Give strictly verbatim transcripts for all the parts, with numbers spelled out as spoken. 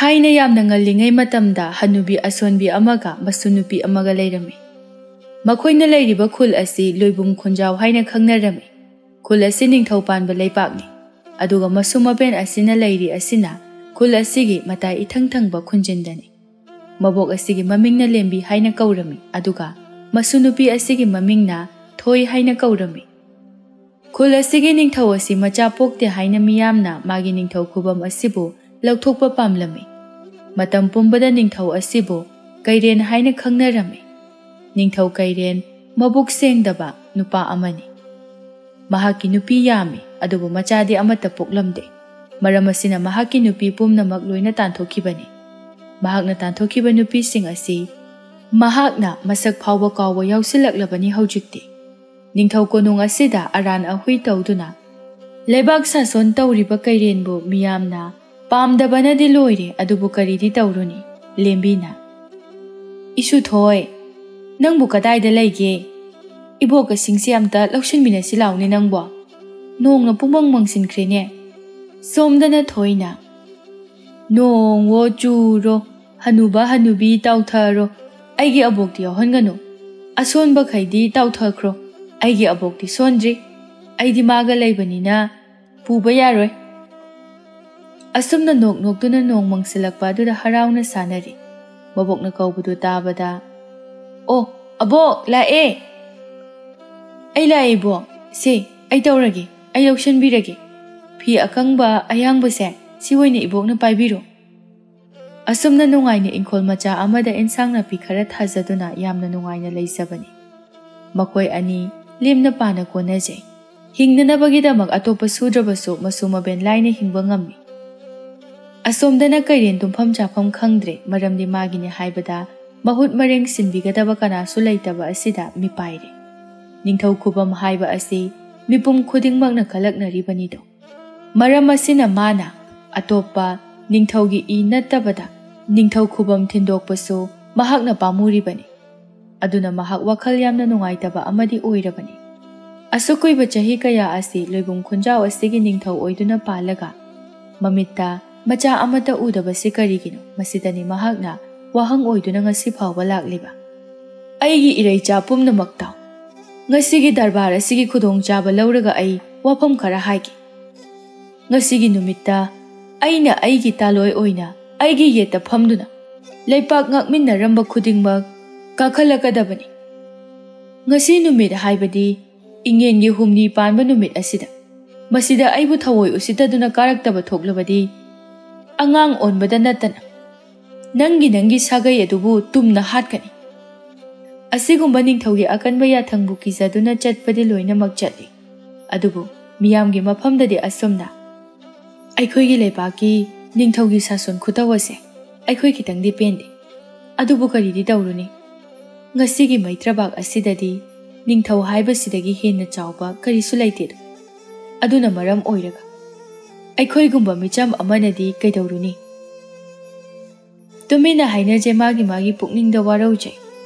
ꯊꯥꯏꯅ ꯌꯥꯝꯅ ꯉꯜꯂꯤꯉꯩ ꯃꯇꯝꯗ ꯍꯅꯨꯕꯤ ꯑꯁꯣꯟꯕꯤ ꯑꯃꯒ ꯃꯁꯨ ꯅꯨꯄꯤ ꯑꯃꯒ ꯂꯩꯔꯝꯃꯤ꯫ ꯃꯈꯣꯏꯅ ꯂꯩꯔꯤꯕ ꯈꯨꯜ ꯑꯁꯤ ꯂꯣꯏꯕꯨꯝ ꯈꯨꯟꯖꯥꯎ ꯍꯥꯏꯅ ꯈꯪꯅꯔꯝꯃꯤ꯫ ꯈꯨꯜ ꯑꯁꯤ ꯅꯤꯡꯊꯧ ꯄꯥꯟꯕ ꯂꯩꯕꯥꯛꯅꯤ, ꯑꯗꯨꯒ ꯃꯁꯨ ꯃꯕꯦꯟ ꯑꯁꯤꯅ ꯂꯩꯔꯤ ꯑꯁꯤꯅ ꯈꯨꯜ ꯑꯁꯤꯒꯤ ꯃꯇꯥꯏ ꯏꯊꯪ ꯊꯪꯕ ꯈꯨꯟꯖꯤꯟꯗꯅꯤ꯫ ꯃꯕꯣꯛ ꯑꯁꯤꯒꯤ ꯃꯃꯤꯡꯅ ꯂꯦꯝꯕꯤ ꯍꯥꯏꯅ ꯀꯧꯔꯝꯃꯤ, ꯑꯗꯨꯒ ꯃꯁꯨ ꯅꯨꯄꯤ ꯑꯁꯤꯒꯤ ꯃꯃꯤꯡꯅ ꯊꯣꯏ ꯍꯥꯏꯅ ꯀꯧꯔꯝꯃꯤ꯫ ꯈꯨꯜ ꯑꯁꯤꯒꯤ ꯅꯤꯡꯊꯧ ꯑꯁꯤ ꯃꯆꯥ ꯄꯣꯛꯇꯦ ꯍꯥꯏꯅ ꯃꯤꯌꯥꯝꯅ ꯃꯥꯒꯤ ꯅꯤꯡꯊꯧ ꯈꯨꯕꯝ ꯑꯁꯤꯕꯨ ꯂꯧꯊꯣꯛꯄ ꯄꯥꯝꯂꯝꯃꯤ꯫ ꯃꯇꯝ ꯄꯨꯝꯕꯗ ꯅꯤꯡꯊꯧ ꯑꯁꯤꯕꯨ ꯀꯩꯔꯦꯟ ꯍꯥꯏꯅ ꯈꯪꯅꯔꯝꯃꯤ꯫ ꯅꯤꯡꯊꯧ ꯀꯩꯔꯦꯟ ꯃꯕꯨꯛ ꯁꯦꯡꯗꯕ ꯅꯨꯄꯥ ꯑꯃꯅꯤ꯫ ꯃꯍꯥꯛꯀꯤ ꯅꯨꯄꯤ ꯌꯥꯝꯃꯤ, ꯑꯗꯨꯕꯨ ꯃꯆꯥꯗꯤ ꯑꯃꯠꯇ ꯄꯣꯛꯂꯝꯗꯦ꯫ ꯃꯔꯝ ꯑꯁꯤꯅ ꯃꯍꯥꯛꯀꯤ ꯅꯨꯄꯤ ꯄꯨꯝꯅꯃꯛ ꯂꯣꯏꯅ ꯇꯥꯟꯊꯣꯛꯈꯤꯕꯅꯤ꯫ ꯃꯍꯥꯛꯅ ꯇꯥꯟꯊꯣꯛꯈꯤꯕ ꯅꯨꯄꯤꯁꯤꯡ ꯑꯁꯤ ꯃꯍꯥꯛꯅ ꯃꯁꯛ ꯐꯥꯎꯕ ꯀꯥꯎꯕ ꯌꯥꯎꯁꯤꯜꯂꯛꯂꯕꯅꯤ ꯍꯧꯖꯤꯛꯇꯤ꯫ ꯅꯤꯡꯊꯧ ꯀꯣꯅꯨꯡ ꯑꯁꯤꯗ ꯑꯔꯥꯟ ꯑꯍꯨꯏ ꯇꯧꯗꯨꯅ ꯂꯩꯕꯥꯛ ꯁꯥꯁꯣꯟ ꯇꯧꯔꯤꯕ ꯀꯩꯔꯦꯟꯕꯨ ꯃꯤꯌꯥꯝꯅ ꯄꯥꯝꯗꯕꯅꯗꯤ ꯂꯣꯏꯔꯦ, ꯑꯗꯨꯕꯨ ꯀꯔꯤꯗꯤ ꯇꯧꯔꯨꯅꯤ? ꯂꯦꯝꯕꯤꯅ, "ꯏꯁꯨ ꯊꯣꯏ, ꯅꯪꯕꯨ ꯀꯗꯥꯏꯗ ꯂꯩꯒꯦ? ꯏꯕꯣꯛꯀꯁꯤꯡꯁꯦ ꯑꯝꯇ ꯂꯧꯁꯤꯟꯃꯤꯟꯅꯁꯤ ꯂꯥꯎꯅꯦ ꯅꯪꯕꯣ꯫ ꯅꯣꯡꯅ ꯄꯨꯡꯃꯪ ꯃꯪꯁꯤꯟꯈ꯭ꯔꯦꯅꯦ꯫" ꯁꯣꯝꯗꯅ ꯊꯣꯏꯅ, "ꯅꯣꯡꯋꯣ ꯆꯨꯔꯣ, ꯍꯅꯨꯕ ꯍꯅꯨꯕꯤ ꯇꯥꯎꯊꯔꯣ, ꯑꯩꯒꯤ ꯑꯕꯣꯛꯇꯤ ꯌꯥꯎꯍꯟꯒꯅꯨ꯫ ꯑꯁꯣꯟꯕꯈꯩꯗꯤ ꯇꯥꯎꯊꯈ꯭ꯔꯣ, ꯑꯩꯒꯤ ꯑꯕꯣꯛꯇꯤ ꯁꯣꯟꯗ꯭ꯔꯤ꯫ ꯑꯩꯗꯤ ꯃꯥꯒ ꯂꯩꯕꯅꯤꯅ ꯄꯨꯕ ꯌꯥꯔꯣꯏ꯫" ꯑꯁꯨꯝꯅ ꯅꯣꯛ ꯅꯣꯛꯇꯨꯅ ꯅꯣꯡ ꯃꯪꯁꯤꯜꯂꯛꯄ ꯑꯗꯨꯗ ꯍꯔꯥꯎꯅ ꯁꯥꯟꯅꯔꯤ꯫ ꯃꯕꯣꯛꯅ ꯀꯧꯕꯗꯨ ꯇꯥꯕꯗ, "ꯑꯣ, ꯑꯕꯣꯛ, ꯂꯥꯛꯑꯦ!" "ꯑꯩ ꯂꯥꯛꯑꯦ, ꯏꯕꯣꯛ꯫ ꯁꯦ, ꯑꯩ ꯇꯧꯔꯒꯦ, ꯑꯩ ꯂꯧꯁꯤꯟꯕꯤꯔꯒꯦ꯫ ꯐꯤ ꯑꯀꯪꯕ ꯑꯌꯥꯡꯕꯁꯦ, ꯁꯤ ꯑꯣꯏꯅ ꯏꯕꯣꯛꯅ ꯄꯥꯏꯕꯤꯔꯣ꯫" ꯑꯁꯨꯝꯅ ꯅꯨꯡꯉꯥꯏꯅ ꯏꯪꯈꯣꯜ ꯃꯆꯥ ꯑꯃꯗ ꯏꯟꯁꯥꯡ ꯅꯥꯄꯤ ꯈꯔ ꯊꯥꯖꯗꯨꯅ ꯌꯥꯝꯅ ꯅꯨꯡꯉꯥꯏꯅ ꯂꯩꯖꯕꯅꯤ꯫ ꯃꯈꯣꯏ ꯑꯅꯤ ꯂꯦꯝꯅ ꯄꯥꯅ ꯀꯣꯟꯅꯖꯩ꯫ ꯍꯤꯡꯅꯅꯕꯒꯤꯗꯃꯛ ꯑꯇꯣꯞꯄ ꯁꯨꯗ꯭ꯔꯕꯁꯨ ꯃꯁꯨ ꯃꯕꯦꯟ ꯂꯥꯏꯅ ꯍꯤꯡꯕ ꯉꯝꯃꯤ꯫ ꯑꯁꯣꯝꯗꯅ ꯀꯩꯔꯦꯟ ꯇꯨꯝꯐꯝ ꯆꯥꯐꯝ ꯈꯪꯗ꯭ꯔꯦ, ꯃꯔꯝꯗꯤ ꯃꯥꯒꯤꯅꯤ ꯍꯥꯏꯕꯗ ꯃꯍꯨꯠ ꯃꯔꯦꯡ ꯁꯤꯟꯕꯤꯒꯗꯕ ꯀꯅꯥꯁꯨ ꯂꯩꯇꯕ ꯑꯁꯤꯗ ꯃꯤꯄꯥꯏꯔꯦ꯫ ꯅꯤꯡꯊꯧ ꯈꯨꯕꯝ ꯍꯥꯏꯕ ꯑꯁꯤ ꯃꯤꯄꯨꯝ ꯈꯨꯗꯤꯡꯃꯛꯅ ꯀꯂꯛꯅꯔꯤꯕꯅꯤꯗꯣ꯫ ꯃꯔꯝ ꯑꯁꯤꯅ ꯃꯥꯅ ꯑꯇꯣꯞꯄ ꯅꯤꯡꯊꯧꯒꯤ ꯏ ꯅꯠꯇꯕꯗ ꯅꯤꯡꯊꯧ ꯈꯨꯕꯝ ꯊꯤꯟꯗꯣꯛꯄꯁꯨ ꯃꯍꯥꯛꯅ ꯄꯥꯝꯃꯨꯔꯤꯕꯅꯤ꯫ ꯑꯗꯨꯅ ꯃꯍꯥꯛ ꯋꯥꯈꯜ ꯌꯥꯝꯅ ꯅꯨꯡꯉꯥꯏꯇꯕ ꯑꯃꯗꯤ ꯑꯣꯏꯔꯕꯅꯤ꯫ ꯑꯁꯨꯛ ꯀꯨꯏꯕ ꯆꯍꯤ ꯀꯌꯥ ꯑꯁꯤ ꯂꯣꯏꯕꯨꯝ ꯈꯨꯟꯖꯥꯎ ꯑꯁꯤꯒꯤ ꯅꯤꯡꯊꯧ ꯑꯣꯏꯗꯨꯅ ꯄꯥꯜꯂꯒ ꯃꯃꯤꯠꯇ ꯃꯆꯥ ꯑꯃꯠꯇ ꯎꯗꯕꯁꯤ ꯀꯔꯤꯒꯤꯅꯣ? ꯃꯁꯤꯗꯅꯤ ꯃꯍꯥꯛꯅ ꯋꯥꯍꯪ ꯑꯣꯏꯗꯨꯅ ꯉꯁꯤ ꯐꯥꯎꯕ ꯂꯥꯛꯂꯤꯕ꯫ ꯑꯩꯒꯤ ꯏꯔꯩꯆꯥ ꯄꯨꯝꯅꯃꯛꯇ ꯉꯁꯤꯒꯤ ꯗꯔꯕꯥꯔ ꯑꯁꯤꯒꯤ ꯈꯨꯗꯣꯡꯆꯥꯕ ꯂꯧꯔꯒ ꯑꯩ ꯋꯥꯐꯝ ꯈꯔ ꯍꯥꯏꯒꯦ꯫ ꯉꯁꯤꯒꯤ ꯅꯨꯃꯤꯠꯇ ꯑꯩꯅ ꯑꯩꯒꯤ ꯇꯥꯂꯣꯏ ꯑꯣꯏꯅ ꯑꯩꯒꯤ ꯌꯦꯠꯇ ꯐꯝꯗꯨꯅ ꯂꯩꯄꯥꯛ ꯉꯥꯛꯃꯤꯟꯅꯔꯝꯕ ꯈꯨꯗꯤꯡꯃꯛ ꯀꯥꯈꯠꯂꯛꯀꯗꯕꯅꯤ꯫ ꯉꯁꯤ ꯅꯨꯃꯤꯠ ꯍꯥꯏꯕꯗꯤ ꯏꯉꯦꯟꯒꯤ ꯍꯨꯝꯅꯤ ꯄꯥꯟꯕ ꯅꯨꯃꯤꯠ ꯑꯁꯤꯗ, ꯃꯁꯤꯗ ꯑꯩꯕꯨ ꯊꯑꯣꯏ ꯎꯁꯤꯠꯇꯗꯨꯅ ꯀꯥꯔꯛꯇꯕ ꯊꯣꯛꯂꯕꯗꯤ, ꯑꯉꯥꯡ ꯑꯣꯟꯕꯗ ꯅꯠꯇꯅ ꯅꯪꯒꯤ, ꯅꯪꯒꯤ ꯁꯥꯒꯩ ꯑꯗꯨꯕꯨ ꯇꯨꯝꯅ ꯍꯥꯠꯀꯅꯤ꯫ ꯑꯁꯤꯒꯨꯝꯕ ꯅꯤꯡꯊꯧꯒꯤ ꯑꯀꯟꯕ ꯌꯥꯊꯪꯕꯨ ꯀꯤꯖꯗꯨꯅ ꯆꯠꯄꯗꯤ ꯂꯣꯏꯅꯃꯛ ꯆꯠꯂꯤ꯫ ꯑꯗꯨꯕꯨ ꯃꯤꯌꯥꯝꯒꯤ ꯃꯐꯝꯗꯗꯤ ꯑꯁꯨꯝꯅ, "ꯑꯩꯈꯣꯏꯒꯤ ꯂꯩꯕꯥꯛꯀꯤ ꯅꯤꯡꯊꯧꯒꯤ ꯁꯥꯁꯣꯟ ꯈꯨꯇꯧ ꯑꯁꯦ ꯑꯩꯈꯣꯏ ꯈꯤꯇꯪꯗꯤ ꯄꯦꯟꯗꯦ꯫ ꯑꯗꯨꯕꯨ ꯀꯔꯤꯗꯤ ꯇꯧꯔꯨꯅꯤ? ꯉꯁꯤꯒꯤ ꯃꯩꯇ꯭ꯔꯕꯥꯛ ꯑꯁꯤꯗꯗꯤ ꯅꯤꯡꯊꯧ ꯍꯥꯏꯕꯁꯤꯗꯒꯤ ꯍꯦꯟꯅ ꯆꯥꯎꯕ ꯀꯔꯤꯁꯨ ꯂꯩꯇꯦꯗꯣ꯫ ꯑꯗꯨꯅ ꯃꯔꯝ ꯑꯣꯏꯔꯒ ꯑꯩꯈꯣꯏꯒꯨꯝꯕ ꯃꯤꯆꯝ ꯑꯃꯅꯗꯤ ꯀꯩꯗꯧꯔꯨꯅꯤ?" ꯇꯨꯃꯤꯟꯅ ꯍꯥꯏꯅꯖꯦ, ꯃꯥꯒꯤ ꯃꯥꯒꯤ ꯄꯨꯛꯅꯤꯡꯗ ꯋꯥꯔꯧꯖꯩ꯫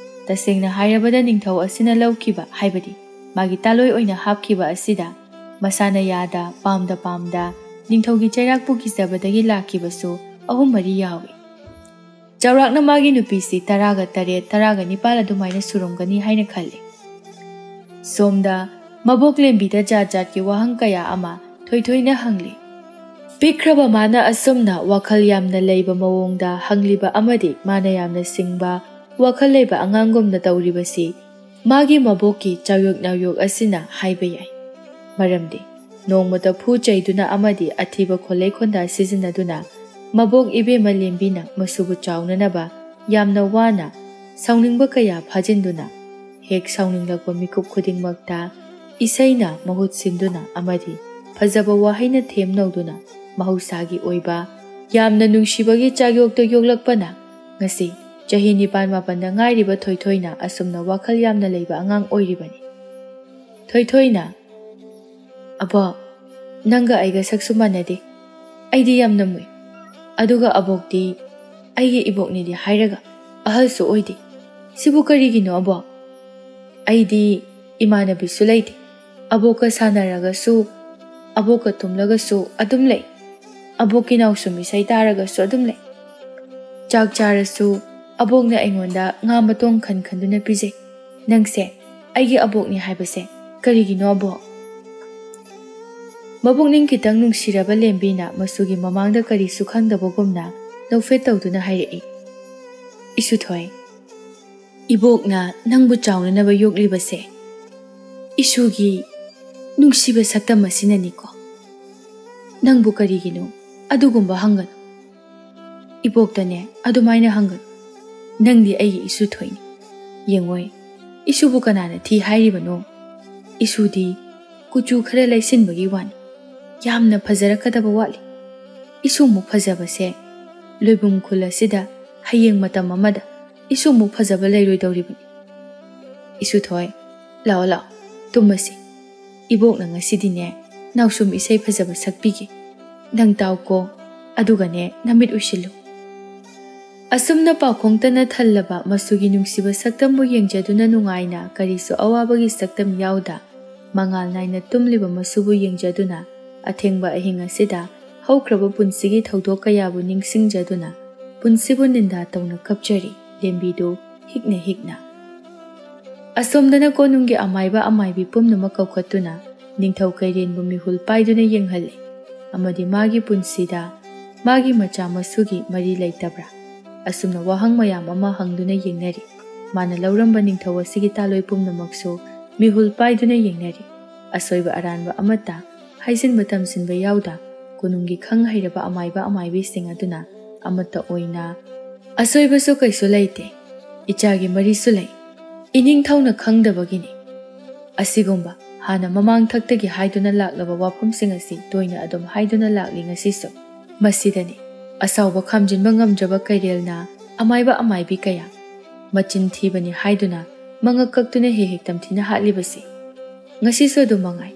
ꯇꯁꯦꯡꯅ ꯍꯥꯏꯔꯕꯗ ꯅꯤꯡꯊꯧ ꯑꯁꯤꯅ ꯂꯧꯈꯤꯕ, ꯍꯥꯏꯕꯗꯤ ꯃꯥꯒꯤ ꯇꯥꯂꯣꯏ ꯑꯣꯏꯅ ꯍꯥꯞꯈꯤꯕ ꯑꯁꯤꯗ ꯃꯁꯥꯅ ꯌꯥꯗ, ꯄꯥꯝꯗ ꯄꯥꯝꯗ ꯅꯤꯡꯊꯧꯒꯤ ꯆꯩꯔꯥꯛꯄꯨ ꯀꯤꯖꯕꯗꯒꯤ ꯂꯥꯛꯈꯤꯕꯁꯨ ꯑꯍꯨꯝ ꯃꯔꯤ ꯌꯥꯎꯏ꯫ ꯆꯥꯎꯔꯥꯛꯅ ꯃꯥꯒꯤ ꯅꯨꯄꯤꯁꯤ ꯇꯔꯥꯒ ꯇꯔꯦꯠ, ꯇꯔꯥꯒ ꯅꯤꯄꯥꯜ ꯑꯗꯨꯃꯥꯏꯅ ꯁꯨꯔꯝꯒꯅꯤ ꯍꯥꯏꯅ ꯈꯜꯂꯤ꯫ ꯁꯣꯝꯗ ꯃꯕꯣꯛ ꯂꯦꯝꯕꯤꯗ ꯖꯥꯠ ꯖꯥꯠꯀꯤ ꯋꯥꯍꯪ ꯀꯌꯥ ꯑꯃ ꯊꯣꯏꯊꯣꯏꯅ ꯍꯪꯂꯤ꯫ ꯄꯤꯛꯈ꯭ꯔꯕ ꯃꯥꯅ ꯑꯁꯨꯝꯅ ꯋꯥꯈꯜ ꯌꯥꯝꯅ ꯂꯩꯕ ꯃꯑꯣꯡꯗ ꯍꯪꯂꯤꯕ ꯑꯃꯗꯤ ꯃꯥꯅ ꯌꯥꯝꯅ ꯁꯤꯡꯕ, ꯋꯥꯈꯜ ꯂꯩꯕ ꯑꯉꯥꯡꯒꯨꯝꯅ ꯇꯧꯔꯤꯕꯁꯤ ꯃꯥꯒꯤ ꯃꯕꯣꯛꯀꯤ ꯆꯥꯎꯌꯣꯛ ꯅꯥꯎꯌꯣꯛ ꯑꯁꯤꯅ ꯍꯥꯏꯕ ꯌꯥꯏ꯫ ꯃꯔꯝꯗꯤ ꯅꯣꯡꯃꯇ ꯐꯨ ꯆꯩꯗꯨꯅ ꯑꯃꯗꯤ ꯑꯊꯤꯕ ꯈꯣꯜꯂꯩ ꯈꯣꯟꯗꯥ ꯁꯤꯖꯤꯟꯅꯗꯨꯅ ꯃꯕꯣꯛ ꯏꯕꯦꯝꯃ ꯂꯦꯝꯕꯤꯅ ꯃꯁꯨꯕꯨ ꯆꯥꯎꯅꯅꯕ ꯌꯥꯝꯅ ꯋꯥꯅ, ꯁꯥꯎꯅꯤꯡꯕ ꯀꯌꯥ ꯐꯥꯖꯤꯟꯗꯨꯅ, ꯍꯦꯛ ꯁꯥꯎꯅꯤꯡꯂꯛꯄ ꯃꯤꯀꯨꯞ ꯈꯨꯗꯤꯡꯃꯛꯇ ꯏꯁꯩꯅ ꯃꯍꯨꯠ ꯁꯤꯟꯗꯨꯅ ꯑꯃꯗꯤ ꯐꯖꯕ ꯋꯥꯍꯩꯅ ꯊꯦꯝꯅꯧꯗꯨꯅ ꯃꯍꯧꯁꯥꯒꯤ ꯑꯣꯏꯕ ꯌꯥꯝꯅ ꯅꯨꯡꯁꯤꯕꯒꯤ ꯆꯥꯌꯣꯛꯇ ꯌꯣꯛꯂꯛꯄꯅ ꯉꯁꯤ ꯆꯍꯤ ꯅꯤꯄꯥꯟ ꯃꯥꯄꯟꯗ ꯉꯥꯏꯔꯤꯕ ꯊꯣꯏꯊꯣꯏꯅ ꯑꯁꯨꯝꯅ ꯋꯥꯈꯜ ꯌꯥꯝꯅ ꯂꯩꯕ ꯑꯉꯥꯡ ꯑꯣꯏꯔꯤꯕꯅꯤ꯫ ꯊꯣꯏꯊꯣꯏꯅ, "ꯑꯕꯣꯛ, ꯅꯪꯒ ꯑꯩꯒ ꯁꯛꯁꯨ ꯃꯥꯟꯅꯗꯦ꯫ ꯑꯩꯗꯤ ꯌꯥꯝꯅ ꯃꯨꯏ꯫ ꯑꯗꯨꯒ ꯑꯕꯣꯛꯇꯤ ꯑꯩꯒꯤ ꯏꯕꯣꯛꯅꯤꯗꯤ ꯍꯥꯏꯔꯒ ꯑꯍꯜꯁꯨ ꯑꯣꯏꯗꯦ꯫ ꯁꯤꯕꯨ ꯀꯔꯤꯒꯤꯅꯣ ꯑꯕꯣꯛ? ꯑꯩꯗꯤ ꯏꯃꯥꯟꯅꯕꯤꯁꯨ ꯂꯩꯇꯦ꯫ ꯑꯕꯣꯛꯀ ꯁꯥꯟꯅꯔꯒꯁꯨ, ꯑꯕꯣꯛꯀ ꯇꯨꯝꯂꯒꯁꯨ ꯑꯗꯨꯝ ꯂꯩ꯫ ꯑꯕꯣꯛꯀꯤ ꯅꯥꯎꯁꯨꯝ ꯏꯁꯩ ꯇꯥꯔꯒꯁꯨ ꯑꯗꯨꯝ ꯂꯩ꯫ ꯆꯥꯛ ꯆꯥꯔꯁꯨ ꯑꯕꯣꯛꯅ ꯑꯩꯉꯣꯟꯗ ꯉꯥ ꯃꯇꯣꯡ ꯈꯟ ꯈꯟꯗꯨꯅ ꯄꯤꯖꯩ꯫ ꯅꯪꯁꯦ ꯑꯩꯒꯤ ꯑꯕꯣꯛꯅꯤ ꯍꯥꯏꯕꯁꯦ ꯀꯔꯤꯒꯤꯅꯣ, ꯑꯕꯣꯛ?" ꯃꯕꯨꯛꯅꯤꯡ ꯈꯤꯇꯪ ꯅꯨꯡꯁꯤꯔꯕ ꯂꯦꯝꯕꯤꯅ ꯃꯁꯨꯒꯤ ꯃꯃꯥꯡꯗ ꯀꯔꯤꯁꯨ ꯈꯪꯗꯕꯒꯨꯝꯅ ꯅꯣꯛꯐꯦꯠ ꯇꯧꯗꯨꯅ ꯍꯥꯏꯔꯛꯏ, "ꯏꯁꯨꯊꯣꯏ, ꯏꯕꯣꯛꯅ ꯅꯪꯕꯨ ꯆꯥꯎꯅꯅꯕ ꯌꯣꯛꯂꯤꯕꯁꯦ ꯏꯁꯨꯒꯤ ꯅꯨꯡꯁꯤꯕ ꯁꯛꯇꯝ ꯑꯁꯤꯅꯅꯤꯀꯣ꯫ ꯅꯪꯕꯨ ꯀꯔꯤꯒꯤꯅꯣ ꯑꯗꯨꯒꯨꯝꯕ ꯍꯪꯒꯅꯨ꯫ ꯏꯕꯣꯛꯇꯅꯦ ꯑꯗꯨꯃꯥꯏꯅ ꯍꯪꯒꯅꯨ꯫ ꯅꯪꯗꯤ ꯑꯩꯒꯤ ꯏꯁꯨ ꯊꯣꯏꯅꯤ꯫ ꯌꯦꯡꯉꯣꯏ, ꯏꯁꯨꯕꯨ ꯀꯅꯥꯅ ꯊꯤ ꯍꯥꯏꯔꯤꯕꯅꯣ? ꯏꯁꯨꯗꯤ ꯀꯨꯆꯨ ꯈꯔ ꯂꯩꯁꯤꯟꯕꯒꯤ ꯋꯥꯅꯤ꯫ ꯌꯥꯝꯅ ꯐꯖꯔꯛꯀꯗꯕ ꯋꯥꯠꯂꯤ꯫ ꯏꯁꯨꯃꯨꯛ ꯐꯖꯕꯁꯦ ꯂꯣꯏꯕꯨꯝ ꯈꯨꯜ ꯑꯁꯤꯗ ꯍꯌꯦꯡ ꯃꯇꯝ ꯑꯃꯗ ꯏꯁꯨꯃꯨꯛ ꯐꯖꯕ ꯂꯩꯔꯣꯏꯗꯧꯔꯤꯕꯅꯤ꯫ ꯏꯁꯨ ꯊꯣꯏ, ꯂꯥꯛꯑꯣ, ꯂꯥꯛꯑꯣ, ꯇꯨꯝꯃꯁꯤ꯫ ꯏꯕꯣꯛꯅ ꯉꯁꯤꯗꯤꯅꯦ ꯅꯥꯎꯁꯨꯝ ꯏꯁꯩ ꯐꯖꯕ ꯁꯛꯄꯤꯒꯦ꯫ ꯅꯪ ꯇꯥꯎꯀꯣ, ꯑꯗꯨꯒꯅꯦ ꯅꯃꯤꯠ ꯎꯏꯁꯤꯜꯂꯨ"꯫ ꯑꯁꯨꯝꯅ ꯄꯥꯎꯈꯣꯡꯇꯅ ꯊꯜꯂꯕ ꯃꯁꯨꯒꯤ ꯅꯨꯡꯁꯤꯕ ꯁꯛꯇꯝꯕꯨ ꯌꯦꯡꯖꯗꯨꯅ ꯅꯨꯡꯉꯥꯏꯅ ꯀꯔꯤꯁꯨ ꯑꯋꯥꯕꯒꯤ ꯁꯛꯇꯝ ꯌꯥꯎꯗ ꯃꯉꯥꯜ ꯅꯥꯏꯅ ꯇꯨꯝꯂꯤꯕ ꯃꯁꯨꯕꯨ ꯌꯦꯡꯖꯗꯨꯅ ꯑꯊꯦꯡꯕ ꯑꯍꯤꯡ ꯑꯁꯤꯗ ꯍꯧꯈ꯭ꯔꯕ ꯄꯨꯟꯁꯤꯒꯤ ꯊꯧꯗꯣꯛ ꯀꯌꯥꯕꯨ ꯅꯤꯡꯁꯤꯡꯖꯗꯨꯅ ꯄꯨꯟꯁꯤꯕꯨ ꯅꯤꯟꯗꯥ ꯇꯧꯅ ꯀꯞꯆꯔꯤ ꯂꯦꯝꯕꯤꯗꯨ ꯍꯤꯛꯅ ꯍꯤꯛꯅ꯫ ꯑꯁꯣꯝꯗꯅ ꯀꯣꯅꯨꯡꯒꯤ ꯑꯃꯥꯏꯕ ꯑꯃꯥꯏꯕꯤ ꯄꯨꯝꯅꯃꯛ ꯀꯧꯈꯠꯇꯨꯅ ꯅꯤꯡꯊꯧ ꯀꯩꯔꯦꯟꯕꯨ ꯃꯤꯍꯨꯜ ꯄꯥꯏꯗꯨꯅ ꯌꯦꯡꯍꯜꯂꯤ ꯑꯃꯗꯤ ꯃꯥꯒꯤ ꯄꯨꯟꯁꯤꯗ ꯃꯥꯒꯤ ꯃꯆꯥ ꯃꯁꯨꯒꯤ ꯃꯔꯤ ꯂꯩꯇꯕ꯭ꯔꯥ? ꯑꯁꯨꯝꯅ ꯋꯥꯍꯪ ꯃꯌꯥꯝ ꯑꯃ ꯍꯪꯗꯨꯅ ꯌꯦꯡꯅꯔꯤ꯫ ꯃꯥꯅ ꯂꯧꯔꯝꯕ ꯅꯤꯡꯊꯧ ꯑꯁꯤꯒꯤ ꯇꯥꯂꯣꯏ ꯄꯨꯝꯅꯃꯛꯁꯨ ꯃꯤꯍꯨꯜ ꯄꯥꯏꯗꯨꯅ ꯌꯦꯡꯅꯔꯤ꯫ ꯑꯁꯣꯏꯕ ꯑꯔꯥꯟꯕ ꯑꯃꯠꯇ ꯍꯥꯏꯖꯤꯟꯕ ꯇꯝꯁꯤꯟꯕ ꯌꯥꯎꯗ ꯀꯣꯅꯨꯡꯒꯤ ꯈꯪ ꯍꯩꯔꯕ ꯑꯃꯥꯏꯕ ꯑꯃꯥꯏꯕꯤꯁꯤꯡ ꯑꯗꯨꯅ ꯑꯃꯠꯇ ꯑꯣꯏꯅ, "ꯑꯁꯣꯏꯕꯁꯨ ꯀꯩꯁꯨ ꯂꯩꯇꯦ, ꯏꯆꯥꯒꯤ ꯃꯔꯤꯁꯨ ꯂꯩ, ꯏꯅꯤꯡꯊꯧꯅ ꯈꯪꯗꯕꯒꯤꯅꯤ"꯫ ꯑꯁꯤꯒꯨꯝꯕ ꯍꯥꯟꯅ ꯃꯃꯥꯡꯊꯛꯇꯒꯤ ꯍꯥꯏꯗꯨꯅ ꯂꯥꯛꯂꯕ ꯋꯥꯐꯝꯁꯤꯡ ꯑꯁꯤ ꯇꯣꯏꯅ ꯑꯗꯨꯝ ꯍꯥꯏꯗꯨꯅ ꯂꯥꯛꯂꯤ ꯉꯁꯤꯁꯨ꯫ ꯃꯁꯤꯗꯅꯤ ꯑꯁꯥꯎꯕ ꯈꯥꯝꯖꯤꯟꯕ ꯉꯝꯗ꯭ꯔꯕ ꯀꯩꯔꯦꯜꯅ ꯑꯃꯥꯏꯕ ꯑꯃꯥꯏꯕꯤ ꯀꯌꯥ ꯃꯆꯤꯟ ꯊꯤꯕꯅꯤ ꯍꯥꯏꯗꯨꯅ ꯃꯉꯛ ꯀꯛꯇꯨꯅ ꯍꯦꯛ ꯍꯦꯛ ꯇꯝꯊꯤꯅ ꯍꯥꯠꯂꯤꯕꯁꯤ꯫ ꯉꯁꯤꯁꯨ ꯑꯗꯨ ꯃꯉꯥꯏ꯫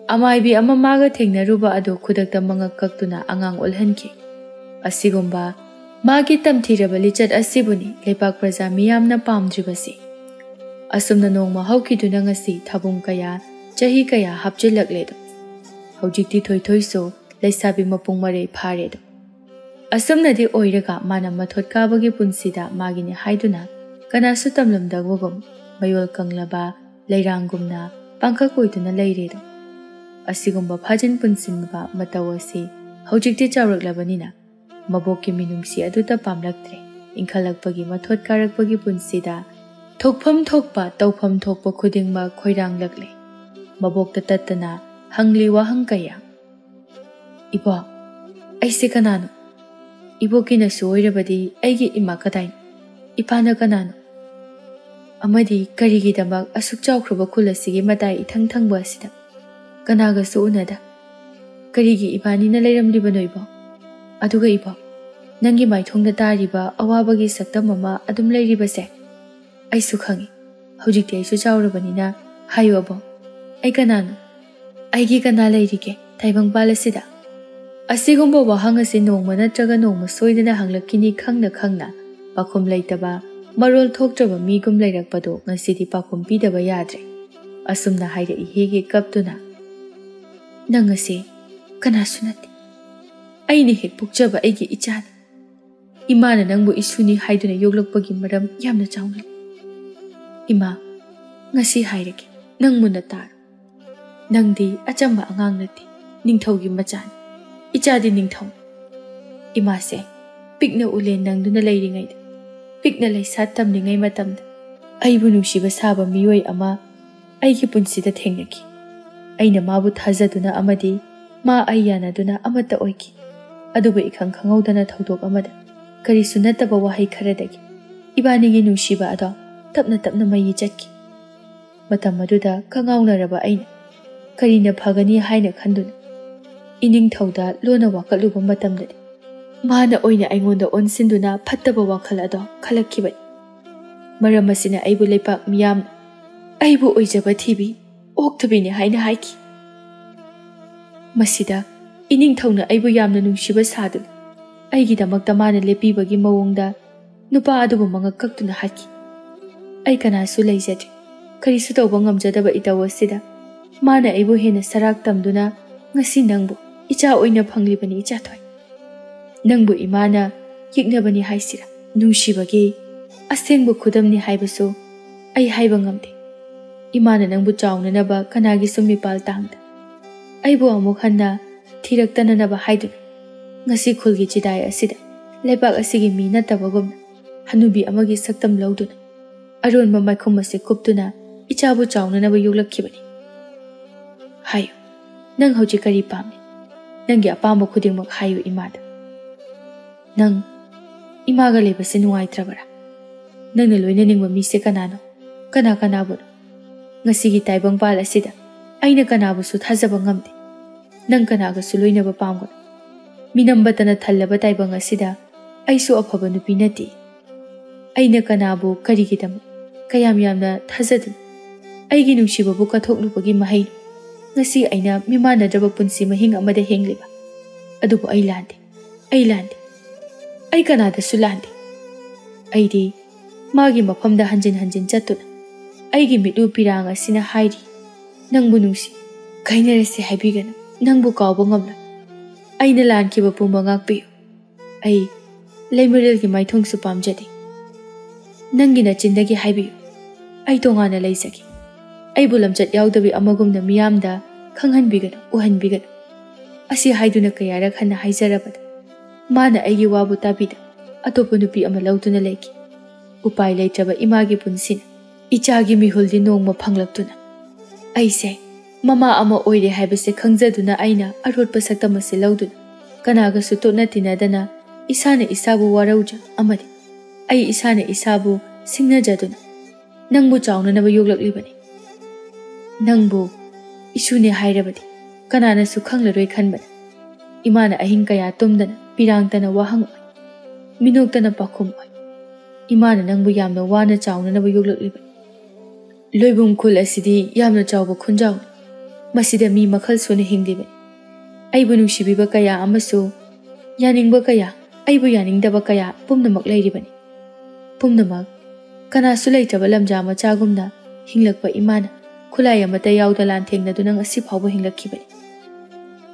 ꯑꯃꯥꯏꯕꯤ ꯑꯃ ꯃꯥꯒ ꯊꯦꯡꯅꯔꯨꯕ ꯑꯗꯨ ꯈꯨꯗꯛꯇ ꯃꯉꯛ ꯀꯛꯇꯨꯅ ꯑꯉꯥꯡ ꯑꯣꯜꯍꯟꯈꯤ꯫ ꯑꯁꯤꯒꯨꯝꯕ ꯃꯥꯒꯤ ꯇꯝꯊꯤꯔꯕ ꯂꯤꯆꯠ ꯑꯁꯤꯕꯨꯅꯤ ꯂꯩꯄꯥꯛ ꯄ꯭ꯔꯖꯥ ꯃꯤꯌꯥꯝꯅ ꯄꯥꯝꯗ꯭ꯔꯤꯕꯁꯤ꯫ ꯑꯁꯨꯝꯅ ꯅꯣꯡꯃ ꯍꯧꯈꯤꯗꯨꯅ ꯉꯁꯤ ꯊꯥꯕꯨꯡ ꯀꯌꯥ, ꯆꯍꯤ ꯀꯌꯥ ꯍꯥꯞꯆꯤꯜꯂꯛꯂꯦꯗꯣ꯫ ꯍꯧꯖꯤꯛꯇꯤ ꯊꯣꯏꯊꯣꯏꯁꯨ ꯂꯩꯁꯥꯕꯤ ꯃꯄꯨꯡ ꯃꯔꯩ ꯐꯥꯔꯦꯗꯣ꯫ ꯑꯁꯨꯝꯅꯗꯤ ꯑꯣꯏꯔꯒ ꯃꯥꯅ ꯃꯊꯣꯠ ꯀꯥꯕꯒꯤ ꯄꯨꯟꯁꯤꯗ ꯃꯥꯒꯤꯅꯤ ꯍꯥꯏꯗꯨꯅ ꯀꯅꯥꯁꯨ ꯇꯝꯂꯝꯗꯕꯒꯨꯝ ꯃꯌꯣꯜ ꯀꯪꯂꯕ ꯂꯩꯔꯥꯡꯒꯨꯝꯅ ꯄꯥꯡꯈꯛ ꯑꯣꯏꯗꯨꯅ ꯂꯩꯔꯦꯗꯣ꯫ ꯑꯁꯤꯒꯨꯝꯕ ꯐꯥꯖꯤꯟ ꯄꯨꯟꯁꯤꯟꯕ ꯃꯇꯧ ꯑꯁꯤ ꯍꯧꯖꯤꯛꯇꯤ ꯆꯥꯎꯔꯛꯂꯕꯅꯤꯅ ꯃꯕꯣꯛꯀꯤ ꯃꯤꯅꯨꯡꯁꯤ ꯑꯗꯨꯇ ꯄꯥꯝꯂꯛꯇ꯭ꯔꯦ꯫ ꯏꯟꯈꯠꯂꯛꯄꯒꯤ ꯃꯊꯣꯠ ꯀꯥꯔꯛꯄꯒꯤ ꯄꯨꯟꯁꯤꯗ ꯊꯣꯛꯐꯝ ꯊꯣꯛꯄ, ꯇꯧꯐꯝ ꯊꯣꯛꯄ ꯈꯨꯗꯤꯡꯃꯛ ꯈꯣꯏꯔꯥꯡꯂꯛꯂꯦ꯫ ꯃꯕꯣꯛꯇ ꯇꯠꯇꯅ ꯍꯪꯂꯤ ꯋꯥꯍꯪ ꯀꯌꯥ꯫ "ꯏꯕꯣꯛ, ꯑꯩꯁꯦ ꯀꯅꯥꯅꯣ? ꯏꯕꯣꯛꯀꯤꯅꯁꯨ ꯑꯣꯏꯔꯕꯗꯤ ꯑꯩꯒꯤ ꯏꯃꯥ ꯀꯗꯥꯏꯅꯣ? ꯏꯄꯥꯅ ꯀꯅꯥꯅꯣ? ꯑꯃꯗꯤ ꯀꯔꯤꯒꯤꯗꯃꯛ ꯑꯁꯨꯛ ꯆꯥꯎꯈ꯭ꯔꯕ ꯈꯨꯜ ꯑꯁꯤꯒꯤ ꯃꯇꯥꯏ ꯏꯊꯪ ꯊꯪꯕ ꯑꯁꯤꯗ ꯀꯅꯥꯒꯁꯨ ꯎꯅꯗ? ꯀꯔꯤꯒꯤ ꯏꯕꯥꯅꯤꯅ ꯂꯩꯔꯝꯂꯤꯕꯅꯣ ꯏꯕꯣꯛ? ꯑꯗꯨꯒ ꯏꯕꯣꯛ, ꯅꯪꯒꯤ ꯃꯥꯏꯊꯣꯡꯗ ꯇꯥꯔꯤꯕ ꯑꯋꯥꯕꯒꯤ ꯁꯛꯇꯝ ꯑꯃ ꯑꯗꯨꯝ ꯂꯩꯔꯤꯕꯁꯦ ꯑꯩꯁꯨ ꯈꯪꯏ꯫ ꯍꯧꯖꯤꯛꯇꯤ ꯑꯩꯁꯨ ꯆꯥꯎꯔꯕꯅꯤꯅ ꯍꯥꯏꯌꯨ ꯑꯕꯣꯛ, ꯑꯩ ꯀꯅꯥꯅꯣ? ꯑꯩꯒꯤ ꯀꯅꯥ ꯂꯩꯔꯤꯒꯦ ꯇꯥꯏꯕꯪꯄꯥꯜ ꯑꯁꯤꯗ?" ꯑꯁꯤꯒꯨꯝꯕ ꯋꯥꯍꯪ ꯑꯁꯤ ꯅꯣꯡꯃ ꯅꯠꯇ꯭ꯔꯒ ꯅꯣꯡꯃ ꯁꯣꯏꯗꯅ ꯍꯪꯂꯛꯈꯤꯅꯤ ꯈꯪꯅ ꯈꯪꯅ ꯄꯥꯈꯨꯝ ꯂꯩꯇꯕ, ꯃꯔꯣꯜ ꯊꯣꯛꯇ꯭ꯔꯕ ꯃꯤꯒꯨꯝ ꯂꯩꯔꯛꯄꯗꯨ ꯉꯁꯤꯗꯤ ꯄꯥꯈꯨꯝ ꯄꯤꯗꯕ ꯌꯥꯗ꯭ꯔꯦ꯫ ꯑꯁꯨꯝꯅ ꯍꯥꯏꯔꯛꯏ ꯍꯦꯛ ꯍꯦꯛ ꯀꯞꯇꯨꯅ, "ꯅꯪ ꯑꯁꯤ ꯀꯅꯥꯁꯨ ꯅꯠꯇꯦ꯫ ꯑꯩꯅ ꯍꯦꯛ ꯄꯣꯛꯆꯕ ꯑꯩꯒꯤ ꯏꯆꯥꯅꯤ꯫ ꯏꯃꯥꯅ ꯅꯪꯕꯨ ꯏꯁꯨꯅꯤ ꯍꯥꯏꯗꯨꯅ ꯌꯣꯛꯂꯛꯄꯒꯤ ꯃꯔꯝ ꯌꯥꯝꯅ ꯆꯥꯎꯅ ꯂꯩ꯫ ꯏꯃꯥ, ꯉꯁꯤ ꯍꯥꯏꯔꯒꯦ, ꯅꯪ ꯃꯨꯟꯅ ꯇꯥꯔꯣ꯫ ꯅꯪꯗꯤ ꯑꯆꯝꯕ ꯑꯉꯥꯡ ꯅꯠꯇꯦ, ꯅꯤꯡꯊꯧꯒꯤ ꯃꯆꯥꯅꯤ꯫ ꯏꯆꯥꯗꯤ ꯅꯤꯡꯊꯧ꯫ ꯏꯃꯥꯁꯦ ꯄꯤꯛꯅ ꯎꯂꯦꯟ ꯅꯪꯗꯨꯅ ꯂꯩꯔꯤꯉꯩꯗ, ꯄꯤꯛꯅ ꯂꯩꯁꯥ ꯇꯝꯂꯤꯉꯩ ꯃꯇꯝꯗ ꯑꯩꯕꯨ ꯅꯨꯡꯁꯤꯕ ꯁꯥꯕ ꯃꯤꯑꯣꯏ ꯑꯃ ꯑꯩꯒꯤ ꯄꯨꯟꯁꯤꯗ ꯊꯦꯡꯅꯈꯤ꯫ ꯑꯩꯅ ꯃꯥꯕꯨ ꯊꯥꯖꯗꯨꯅ ꯑꯃꯗꯤ ꯃꯥ ꯑꯩ ꯌꯥꯅꯗꯨꯅ ꯑꯃꯠꯇ ꯑꯣꯏꯈꯤ꯫ ꯑꯗꯨꯕꯨ ꯏꯈꯪ ꯈꯪꯍꯧꯗꯅ ꯊꯧꯗꯣꯛ ꯑꯃꯗ ꯀꯔꯤꯁꯨ ꯅꯠꯇꯕ ꯋꯥꯍꯩ ꯈꯔꯗꯒꯤ ꯏꯕꯥꯅꯤꯒꯤ ꯅꯨꯡꯁꯤꯕ ꯑꯗꯣ ꯇꯞꯅ ꯇꯞꯅ ꯃꯩ ꯆꯠꯈꯤ꯫ ꯃꯇꯝ ꯑꯗꯨꯗ ꯀꯉꯥꯎꯅꯔꯕ ꯑꯩꯅ ꯀꯔꯤꯅ ꯐꯒꯅꯤ ꯍꯥꯏꯅ ꯈꯟꯗꯨꯅ ꯏꯅꯤꯡꯊꯧꯗ ꯂꯣꯟꯅ ꯋꯥꯀꯠꯂꯨꯕ ꯃꯇꯝꯗꯗꯤ ꯃꯥꯅ ꯑꯣꯏꯅ ꯑꯩꯉꯣꯟꯗ ꯑꯣꯟꯁꯤꯟꯗꯨꯅ ꯐꯠꯇꯕ ꯋꯥꯈꯜ ꯑꯗꯣ ꯈꯜꯂꯛꯈꯤꯕꯅꯤ꯫ ꯃꯔꯝ ꯑꯁꯤꯅ ꯑꯩꯕꯨ ꯂꯩꯄꯥꯛ ꯃꯤꯌꯥꯝ ꯑꯩꯕꯨ ꯑꯣꯏꯖꯕ ꯊꯤꯕꯤ ꯑꯣꯛꯇꯕꯤꯅꯤ ꯍꯥꯏꯅ ꯍꯥꯏꯈꯤ꯫ ꯃꯁꯤꯗ ꯏꯅꯤꯡꯊꯧꯅ ꯑꯩꯕꯨ ꯌꯥꯝꯅ ꯅꯨꯡꯁꯤꯕ ꯁꯥꯗꯨꯅ ꯑꯩꯒꯤꯗꯃꯛꯇ ꯃꯥꯅ ꯂꯦꯞꯄꯤꯕꯒꯤ ꯃꯑꯣꯡꯗ ꯅꯨꯄꯥ ꯑꯗꯨꯕꯨ ꯃꯉꯛ ꯀꯛꯇꯨꯅ ꯍꯥꯠꯈꯤ꯫ ꯑꯩ ꯀꯅꯥꯁꯨ ꯂꯩꯖꯗ꯭ꯔꯦ꯫ ꯀꯔꯤꯁꯨ ꯇꯧꯕ ꯉꯝꯖꯗꯕ ꯏꯇꯧ ꯑꯁꯤꯗ ꯃꯥꯅ ꯑꯩꯕꯨ ꯍꯦꯟꯅ ꯁꯔꯥꯛ ꯇꯝꯗꯨꯅ ꯉꯁꯤ ꯅꯪꯕꯨ ꯏꯆꯥ ꯑꯣꯏꯅ ꯐꯪꯂꯤꯕꯅꯤ ꯏꯆꯥꯊꯣꯏ꯫ ꯅꯪꯕꯨ ꯏꯃꯥꯅ ꯌꯦꯛꯅꯕꯅꯤ ꯍꯥꯏꯁꯤꯔꯥ, ꯅꯨꯡꯁꯤꯕꯒꯤ ꯑꯁꯦꯡꯕ ꯈꯨꯗꯝꯅꯤ ꯍꯥꯏꯕꯁꯨ ꯑꯩ ꯍꯥꯏꯕ ꯉꯝꯗꯦ꯫ ꯏꯃꯥꯅ ꯅꯪꯕꯨ ꯆꯥꯎꯅꯅꯕ ꯀꯅꯥꯒꯤꯁꯨ ꯃꯤꯄꯥꯜ ꯇꯥꯡꯗ, ꯑꯩꯕꯨ ꯑꯃꯨꯛ ꯍꯟꯅ ꯊꯤꯔꯛꯇꯅꯅꯕ ꯍꯥꯏꯗꯨꯅ, ꯉꯁꯤ ꯈꯨꯜꯒꯤ ꯆꯤꯗꯥꯏ ꯑꯁꯤꯗ ꯂꯩꯕꯥꯛ ꯑꯁꯤꯒꯤ ꯃꯤ ꯅꯠꯇꯕꯒꯨꯝꯅ ꯍꯅꯨꯕꯤ ꯑꯃꯒꯤ ꯁꯛꯇꯝ ꯂꯧꯗꯨꯅ ꯑꯔꯣꯟꯕ ꯃꯥꯏꯈꯨꯝ ꯑꯁꯤ ꯀꯨꯞꯇꯨꯅ ꯏꯆꯥꯕꯨ ꯆꯥꯎꯅꯅꯕ ꯌꯣꯛꯂꯛꯈꯤꯕꯅꯤ꯫ ꯍꯥꯏꯌꯨ, ꯅꯪ ꯍꯧꯖꯤꯛ ꯀꯔꯤ ꯄꯥꯝꯃꯤ? ꯅꯪꯒꯤ ꯑꯄꯥꯝꯕ ꯈꯨꯗꯤꯡꯃꯛ ꯍꯥꯏꯌꯨ ꯏꯃꯥꯗ꯫ ꯅꯪ ꯏꯃꯥꯒ ꯂꯩꯕꯁꯦ ꯅꯨꯡꯉꯥꯏꯇ꯭ꯔꯕꯔꯥ? ꯅꯪꯅ ꯂꯣꯏꯅꯅꯤꯡꯕ ꯃꯤꯁꯦ ꯀꯅꯥꯅꯣ? ꯀꯅꯥ ꯀꯅꯥꯕꯨꯅꯣ? ꯉꯁꯤꯒꯤ ꯇꯥꯏꯕꯪꯄꯥꯜ ꯑꯁꯤꯗ ꯑꯩꯅ ꯀꯅꯥꯕꯨꯁꯨ ꯊꯥꯖꯕ ꯉꯝꯗꯦ꯫ ꯅꯪ ꯀꯅꯥꯒꯁꯨ ꯂꯣꯏꯅꯕ ꯄꯥꯝꯒꯅꯨ꯫ ꯃꯤꯅꯝꯕꯇꯅ ꯊꯜꯂꯕ ꯇꯥꯏꯕꯪ ꯑꯁꯤꯗ ꯑꯩꯁꯨ ꯑꯐꯕ ꯅꯨꯄꯤ ꯅꯠꯇꯦ꯫ ꯑꯩꯅ ꯀꯅꯥꯕꯨ ꯀꯔꯤꯒꯤꯗꯃꯛ ꯀꯌꯥꯝ ꯌꯥꯝꯅ ꯊꯥꯖꯗꯨꯅ ꯑꯩꯒꯤ ꯅꯨꯡꯁꯤꯕꯕꯨ ꯀꯠꯊꯣꯛꯂꯨꯕꯒꯤ ꯃꯍꯩꯅꯣ ꯉꯁꯤ ꯑꯩꯅ ꯃꯤꯃꯥꯟꯅꯗ꯭ꯔꯕ ꯄꯨꯟꯁꯤ ꯃꯍꯤꯡ ꯑꯃꯗ ꯍꯤꯡꯂꯤꯕ? ꯑꯗꯨꯕꯨ ꯑꯩ ꯂꯥꯟꯗꯦ, ꯑꯩ ꯂꯥꯟꯗꯦ, ꯑꯩ ꯀꯅꯥꯗꯁꯨ ꯂꯥꯟꯗꯦ꯫ ꯑꯩꯗꯤ ꯃꯥꯒꯤ ꯃꯐꯝꯗ ꯍꯟꯖꯤꯟ ꯍꯟꯖꯤꯟ ꯆꯠꯇꯨꯅ ꯑꯩꯒꯤ ꯃꯤꯠꯂꯨ ꯄꯤꯔꯥꯡ ꯑꯁꯤꯅ ꯍꯥꯏꯔꯤ, ꯅꯪꯕꯨ ꯅꯨꯡꯁꯤ, ꯀꯥꯏꯅꯔꯁꯤ ꯍꯥꯏꯕꯤꯒꯅꯨ, ꯅꯪꯕꯨ ꯀꯥꯎꯕ ꯉꯝꯂꯣꯏ꯫ ꯑꯩꯅ ꯂꯥꯟꯈꯤꯕ ꯄꯨꯝꯕ ꯉꯥꯛꯄꯤꯌꯨ꯫ ꯑꯩ ꯂꯩꯃꯔꯦꯜꯒꯤ ꯃꯥꯏꯊꯣꯡꯁꯨ ꯄꯥꯝꯖꯗꯦ꯫ ꯅꯪꯒꯤ ꯅꯆꯤꯟꯗꯒꯤ ꯍꯥꯏꯕꯤꯌꯨ, ꯑꯩ ꯇꯣꯉꯥꯟꯅ ꯂꯩꯖꯒꯦ꯫ ꯑꯩꯕꯨ ꯂꯝꯆꯠ ꯌꯥꯎꯗꯕꯤ ꯑꯃꯒꯨꯝꯅ ꯃꯤꯌꯥꯝꯗ ꯈꯪꯍꯟꯕꯤꯒꯅꯨ, ꯎꯍꯟꯕꯤꯒꯅꯨ꯫ ꯑꯁꯤ ꯍꯥꯏꯗꯨꯅ ꯀꯌꯥꯔꯛ ꯍꯟꯅ ꯍꯥꯏꯖꯔꯕꯗ ꯃꯥꯅ ꯑꯩꯒꯤ ꯋꯥꯕꯨ ꯇꯥꯕꯤꯗ ꯑꯇꯣꯞꯄ ꯅꯨꯄꯤ ꯑꯃ ꯂꯧꯗꯨꯅ ꯂꯩꯈꯤ꯫ ꯎꯄꯥꯏ ꯂꯩꯇ꯭ꯔꯕ ꯏꯃꯥꯒꯤ ꯄꯨꯟꯁꯤꯅ ꯏꯆꯥꯒꯤ ꯃꯤꯍꯨꯜꯗꯤ ꯅꯣꯡꯃ ꯐꯪꯂꯛꯇꯨꯅ ꯑꯩꯁꯦ ꯃꯃꯥ ꯑꯃ ꯑꯣꯏꯔꯦ ꯍꯥꯏꯕꯁꯦ ꯈꯪꯖꯗꯨꯅ ꯑꯩꯅ ꯑꯔꯣꯠꯄ ꯁꯛꯇꯝ ꯑꯁꯤ ꯂꯧꯗꯨꯅ ꯀꯅꯥꯒꯁꯨ ꯇꯣꯠꯅ ꯇꯤꯟꯅꯗꯅ ꯏꯁꯥꯅ ꯏꯁꯥꯕꯨ ꯋꯥꯔꯧꯖ ꯑꯃꯗꯤ ꯑꯩ ꯏꯁꯥꯅ ꯏꯁꯥꯕꯨ ꯁꯤꯡꯅꯖꯗꯨꯅ ꯅꯪꯕꯨ ꯆꯥꯎꯅꯅꯕ ꯌꯣꯛꯂꯛꯂꯤꯕꯅꯤ꯫ ꯅꯪꯕꯨ ꯏꯁꯨꯅꯦ ꯍꯥꯏꯔꯕꯗꯤ ꯀꯅꯥꯅꯁꯨ ꯈꯪꯂꯔꯣꯏ ꯈꯟꯕꯅ ꯏꯃꯥꯅ ꯑꯍꯤꯡ ꯀꯌꯥ ꯇꯨꯝꯗꯅ ꯄꯤꯔꯥꯡꯇꯅ ꯋꯥꯍꯪ ꯑꯣꯏ, ꯃꯤꯅꯣꯛꯇꯅ ꯄꯥꯎꯈꯨꯝ ꯑꯣꯏ꯫ ꯏꯃꯥꯅ ꯅꯪꯕꯨ ꯌꯥꯝꯅ ꯋꯥꯅ ꯆꯥꯎꯅꯅꯕ ꯌꯣꯛꯂꯛꯂꯤꯕꯅꯤ꯫ ꯂꯣꯏꯕꯨꯝ ꯈꯨꯜ ꯑꯁꯤꯗꯤ ꯌꯥꯝꯅ ꯆꯥꯎꯕ ꯈꯨꯟꯖꯥꯎꯅꯤ꯫ ꯃꯁꯤꯗ ꯃꯤ ꯃꯈꯜ ꯁꯨꯅ ꯍꯤꯡꯂꯤꯕꯅꯤ꯫ ꯑꯩꯕꯨ ꯅꯨꯡꯁꯤꯕꯤꯕ ꯀꯌꯥ ꯑꯃꯁꯨ ꯌꯥꯅꯤꯡꯕ ꯀꯌꯥ, ꯑꯩꯕꯨ ꯌꯥꯅꯤꯡꯗꯕ ꯀꯌꯥ ꯄꯨꯝꯅꯃꯛ ꯂꯩꯔꯤꯕꯅꯤ꯫ ꯄꯨꯝꯅꯃꯛ ꯀꯅꯥꯁꯨ ꯂꯩꯇ꯭ꯔꯕ ꯂꯝꯖꯥ ꯃꯆꯥꯒꯨꯝꯅ ꯍꯤꯡꯂꯛꯄ ꯏꯃꯥꯅ ꯈꯨꯠꯂꯥꯏ ꯑꯃꯠꯇ ꯌꯥꯎꯗ ꯂꯥꯟꯊꯦꯡꯅꯗꯨꯅ ꯉꯁꯤ ꯐꯥꯎꯕ ꯍꯤꯡꯂꯛꯈꯤꯕꯅꯤ꯫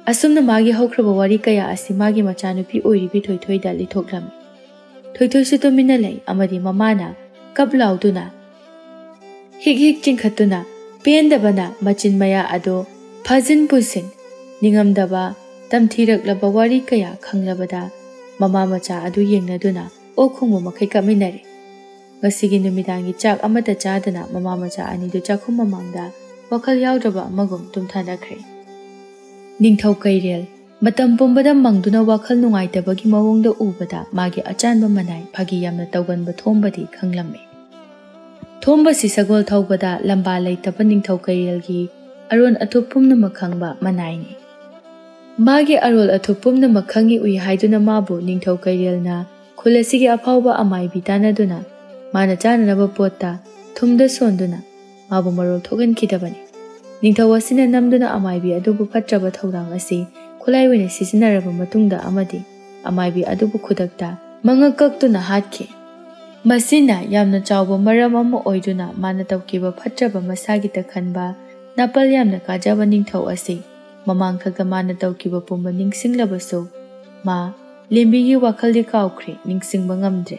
ꯑꯁꯨꯝꯅ ꯃꯥꯒꯤ ꯍꯧꯈ꯭ꯔꯕ ꯋꯥꯔꯤ ꯀꯌꯥ ꯑꯁꯤ ꯃꯥꯒꯤ ꯃꯆꯥꯅꯨꯄꯤ ꯑꯣꯏꯔꯤꯕꯤ ꯊꯣꯏꯊꯣꯏꯗ ꯂꯤꯊꯣꯛꯂꯝꯃꯤ꯫ ꯊꯣꯏꯊꯣꯏꯁꯨ ꯇꯨꯃꯤꯟꯅ ꯂꯩ ꯑꯃꯗꯤ ꯃꯃꯥꯅ ꯀꯞ ꯂꯥꯎꯗꯨꯅ ꯍꯤꯛ ꯍꯤꯛ ꯆꯤꯡꯈꯠꯇꯨꯅ ꯄꯦꯟꯗꯕꯅ ꯃꯆꯤꯟ ꯃꯌꯥ ꯑꯗꯨ ꯐꯥꯖꯤꯟ ꯄꯨꯟꯁꯤꯟ ꯅꯤꯡꯉꯝꯗꯕ ꯇꯝꯊꯤꯔꯛꯂꯕ ꯋꯥꯔꯤ ꯀꯌꯥ ꯈꯪꯂꯕꯗ ꯃꯃꯥ ꯃꯆꯥ ꯑꯗꯨ ꯌꯦꯡꯅꯗꯨꯅ ꯑꯣꯛ ꯈꯣꯡꯕ ꯃꯈꯩ ꯀꯞꯃꯤꯟꯅꯔꯦ꯫ ꯉꯁꯤꯒꯤ ꯅꯨꯃꯤꯗꯥꯡꯒꯤ ꯆꯥꯛ ꯑꯃꯠꯇ ꯆꯥꯗꯅ ꯃꯃꯥ ꯃꯆꯥ ꯑꯅꯤꯗꯨ ꯆꯥꯛꯈꯨꯝ ꯃꯃꯥꯡꯗ ꯋꯥꯈꯜ ꯌꯥꯎꯗ꯭ꯔꯕ ꯑꯃꯒꯨꯝ ꯇꯨꯝꯊꯅꯈ꯭ꯔꯦ꯫ ꯅꯤꯡꯊꯧ ꯀꯩꯔꯦꯜ ꯃꯇꯝ ꯄꯨꯝꯕꯗ ꯃꯪꯗꯨꯅ ꯋꯥꯈꯜ ꯅꯨꯡꯉꯥꯏꯇꯕꯒꯤ ꯃꯑꯣꯡꯗ ꯎꯕꯗ ꯃꯥꯒꯤ ꯑꯆꯥꯟꯕ ꯃꯅꯥꯏ ꯐꯥꯒꯤ ꯌꯥꯝꯅ ꯇꯧꯒꯟꯕ ꯊꯣꯝꯕꯗꯤ ꯈꯪꯂꯝꯃꯤ꯫ ꯊꯣꯝꯕꯁꯤ ꯁꯒꯣꯜ ꯊꯧꯕꯗ ꯂꯝꯕꯥ ꯂꯩꯇꯕ ꯅꯤꯡꯊꯧ ꯀꯩꯔꯦꯜꯒꯤ ꯑꯔꯣꯟ ꯑꯊꯨꯞ ꯄꯨꯝꯅꯃꯛ ꯈꯪꯕ ꯃꯅꯥꯏꯅꯤ꯫ ꯃꯥꯒꯤ ꯑꯔꯣꯜ ꯑꯊꯨꯞ ꯄꯨꯝꯅꯃꯛ ꯈꯪꯏ ꯎꯏ ꯍꯥꯏꯗꯨꯅ ꯃꯥꯕꯨ ꯅꯤꯡꯊꯧ ꯀꯩꯔꯦꯜꯅ ꯈꯨꯜ ꯑꯁꯤꯒꯤ ꯑꯐꯥꯎꯕ ꯑꯃꯥꯏꯕꯤ ꯇꯥꯟꯅꯗꯨꯅ ꯃꯥꯅ ꯆꯥꯅꯅꯕ ꯄꯣꯠꯇ ꯊꯨꯝꯗ ꯁꯣꯟꯗꯨꯅ ꯃꯥꯕꯨ ꯃꯔꯣꯜ ꯊꯣꯛꯍꯟꯈꯤꯗꯕꯅꯤ꯫ ꯅꯤꯡꯊꯧ ꯑꯁꯤꯅ ꯅꯝꯗꯨꯅ ꯑꯃꯥꯏꯕꯤ ꯑꯗꯨꯕꯨ ꯐꯠꯇ꯭ꯔꯕ ꯊꯧꯔꯥꯡ ꯑꯁꯤ ꯈꯨꯠꯂꯥꯏ ꯑꯣꯏꯅ ꯁꯤꯖꯤꯟꯅꯔꯕ ꯃꯇꯨꯡꯗ ꯑꯃꯗꯤ ꯑꯃꯥꯏꯕꯤ ꯑꯗꯨꯕꯨ ꯈꯨꯗꯛꯇ ꯃꯉꯛ ꯀꯛꯇꯨꯅ ꯍꯥꯠꯈꯤ꯫ ꯃꯁꯤꯅ ꯌꯥꯝꯅ ꯆꯥꯎꯕ ꯃꯔꯝ ꯑꯃ ꯑꯣꯏꯗꯨꯅ ꯃꯥꯅ ꯇꯧꯈꯤꯕ ꯐꯠꯇ꯭ꯔꯕ ꯃꯁꯥꯒꯤꯇ ꯈꯟꯕ ꯅꯥꯄꯜ ꯌꯥꯝꯅ ꯀꯥꯖꯕ ꯅꯤꯡꯊꯧ ꯑꯁꯤ ꯃꯃꯥꯡꯊꯛꯇ ꯃꯥꯅ ꯇꯧꯈꯤꯕ ꯄꯨꯝꯕ ꯅꯤꯡꯁꯤꯡꯂꯕꯁꯨ ꯃꯥ ꯂꯦꯝꯕꯤꯒꯤ ꯋꯥꯈꯜꯗꯤ ꯀꯥꯎꯈ꯭ꯔꯦ, ꯅꯤꯡꯁꯤꯡꯕ ꯉꯝꯗ꯭ꯔꯦ꯫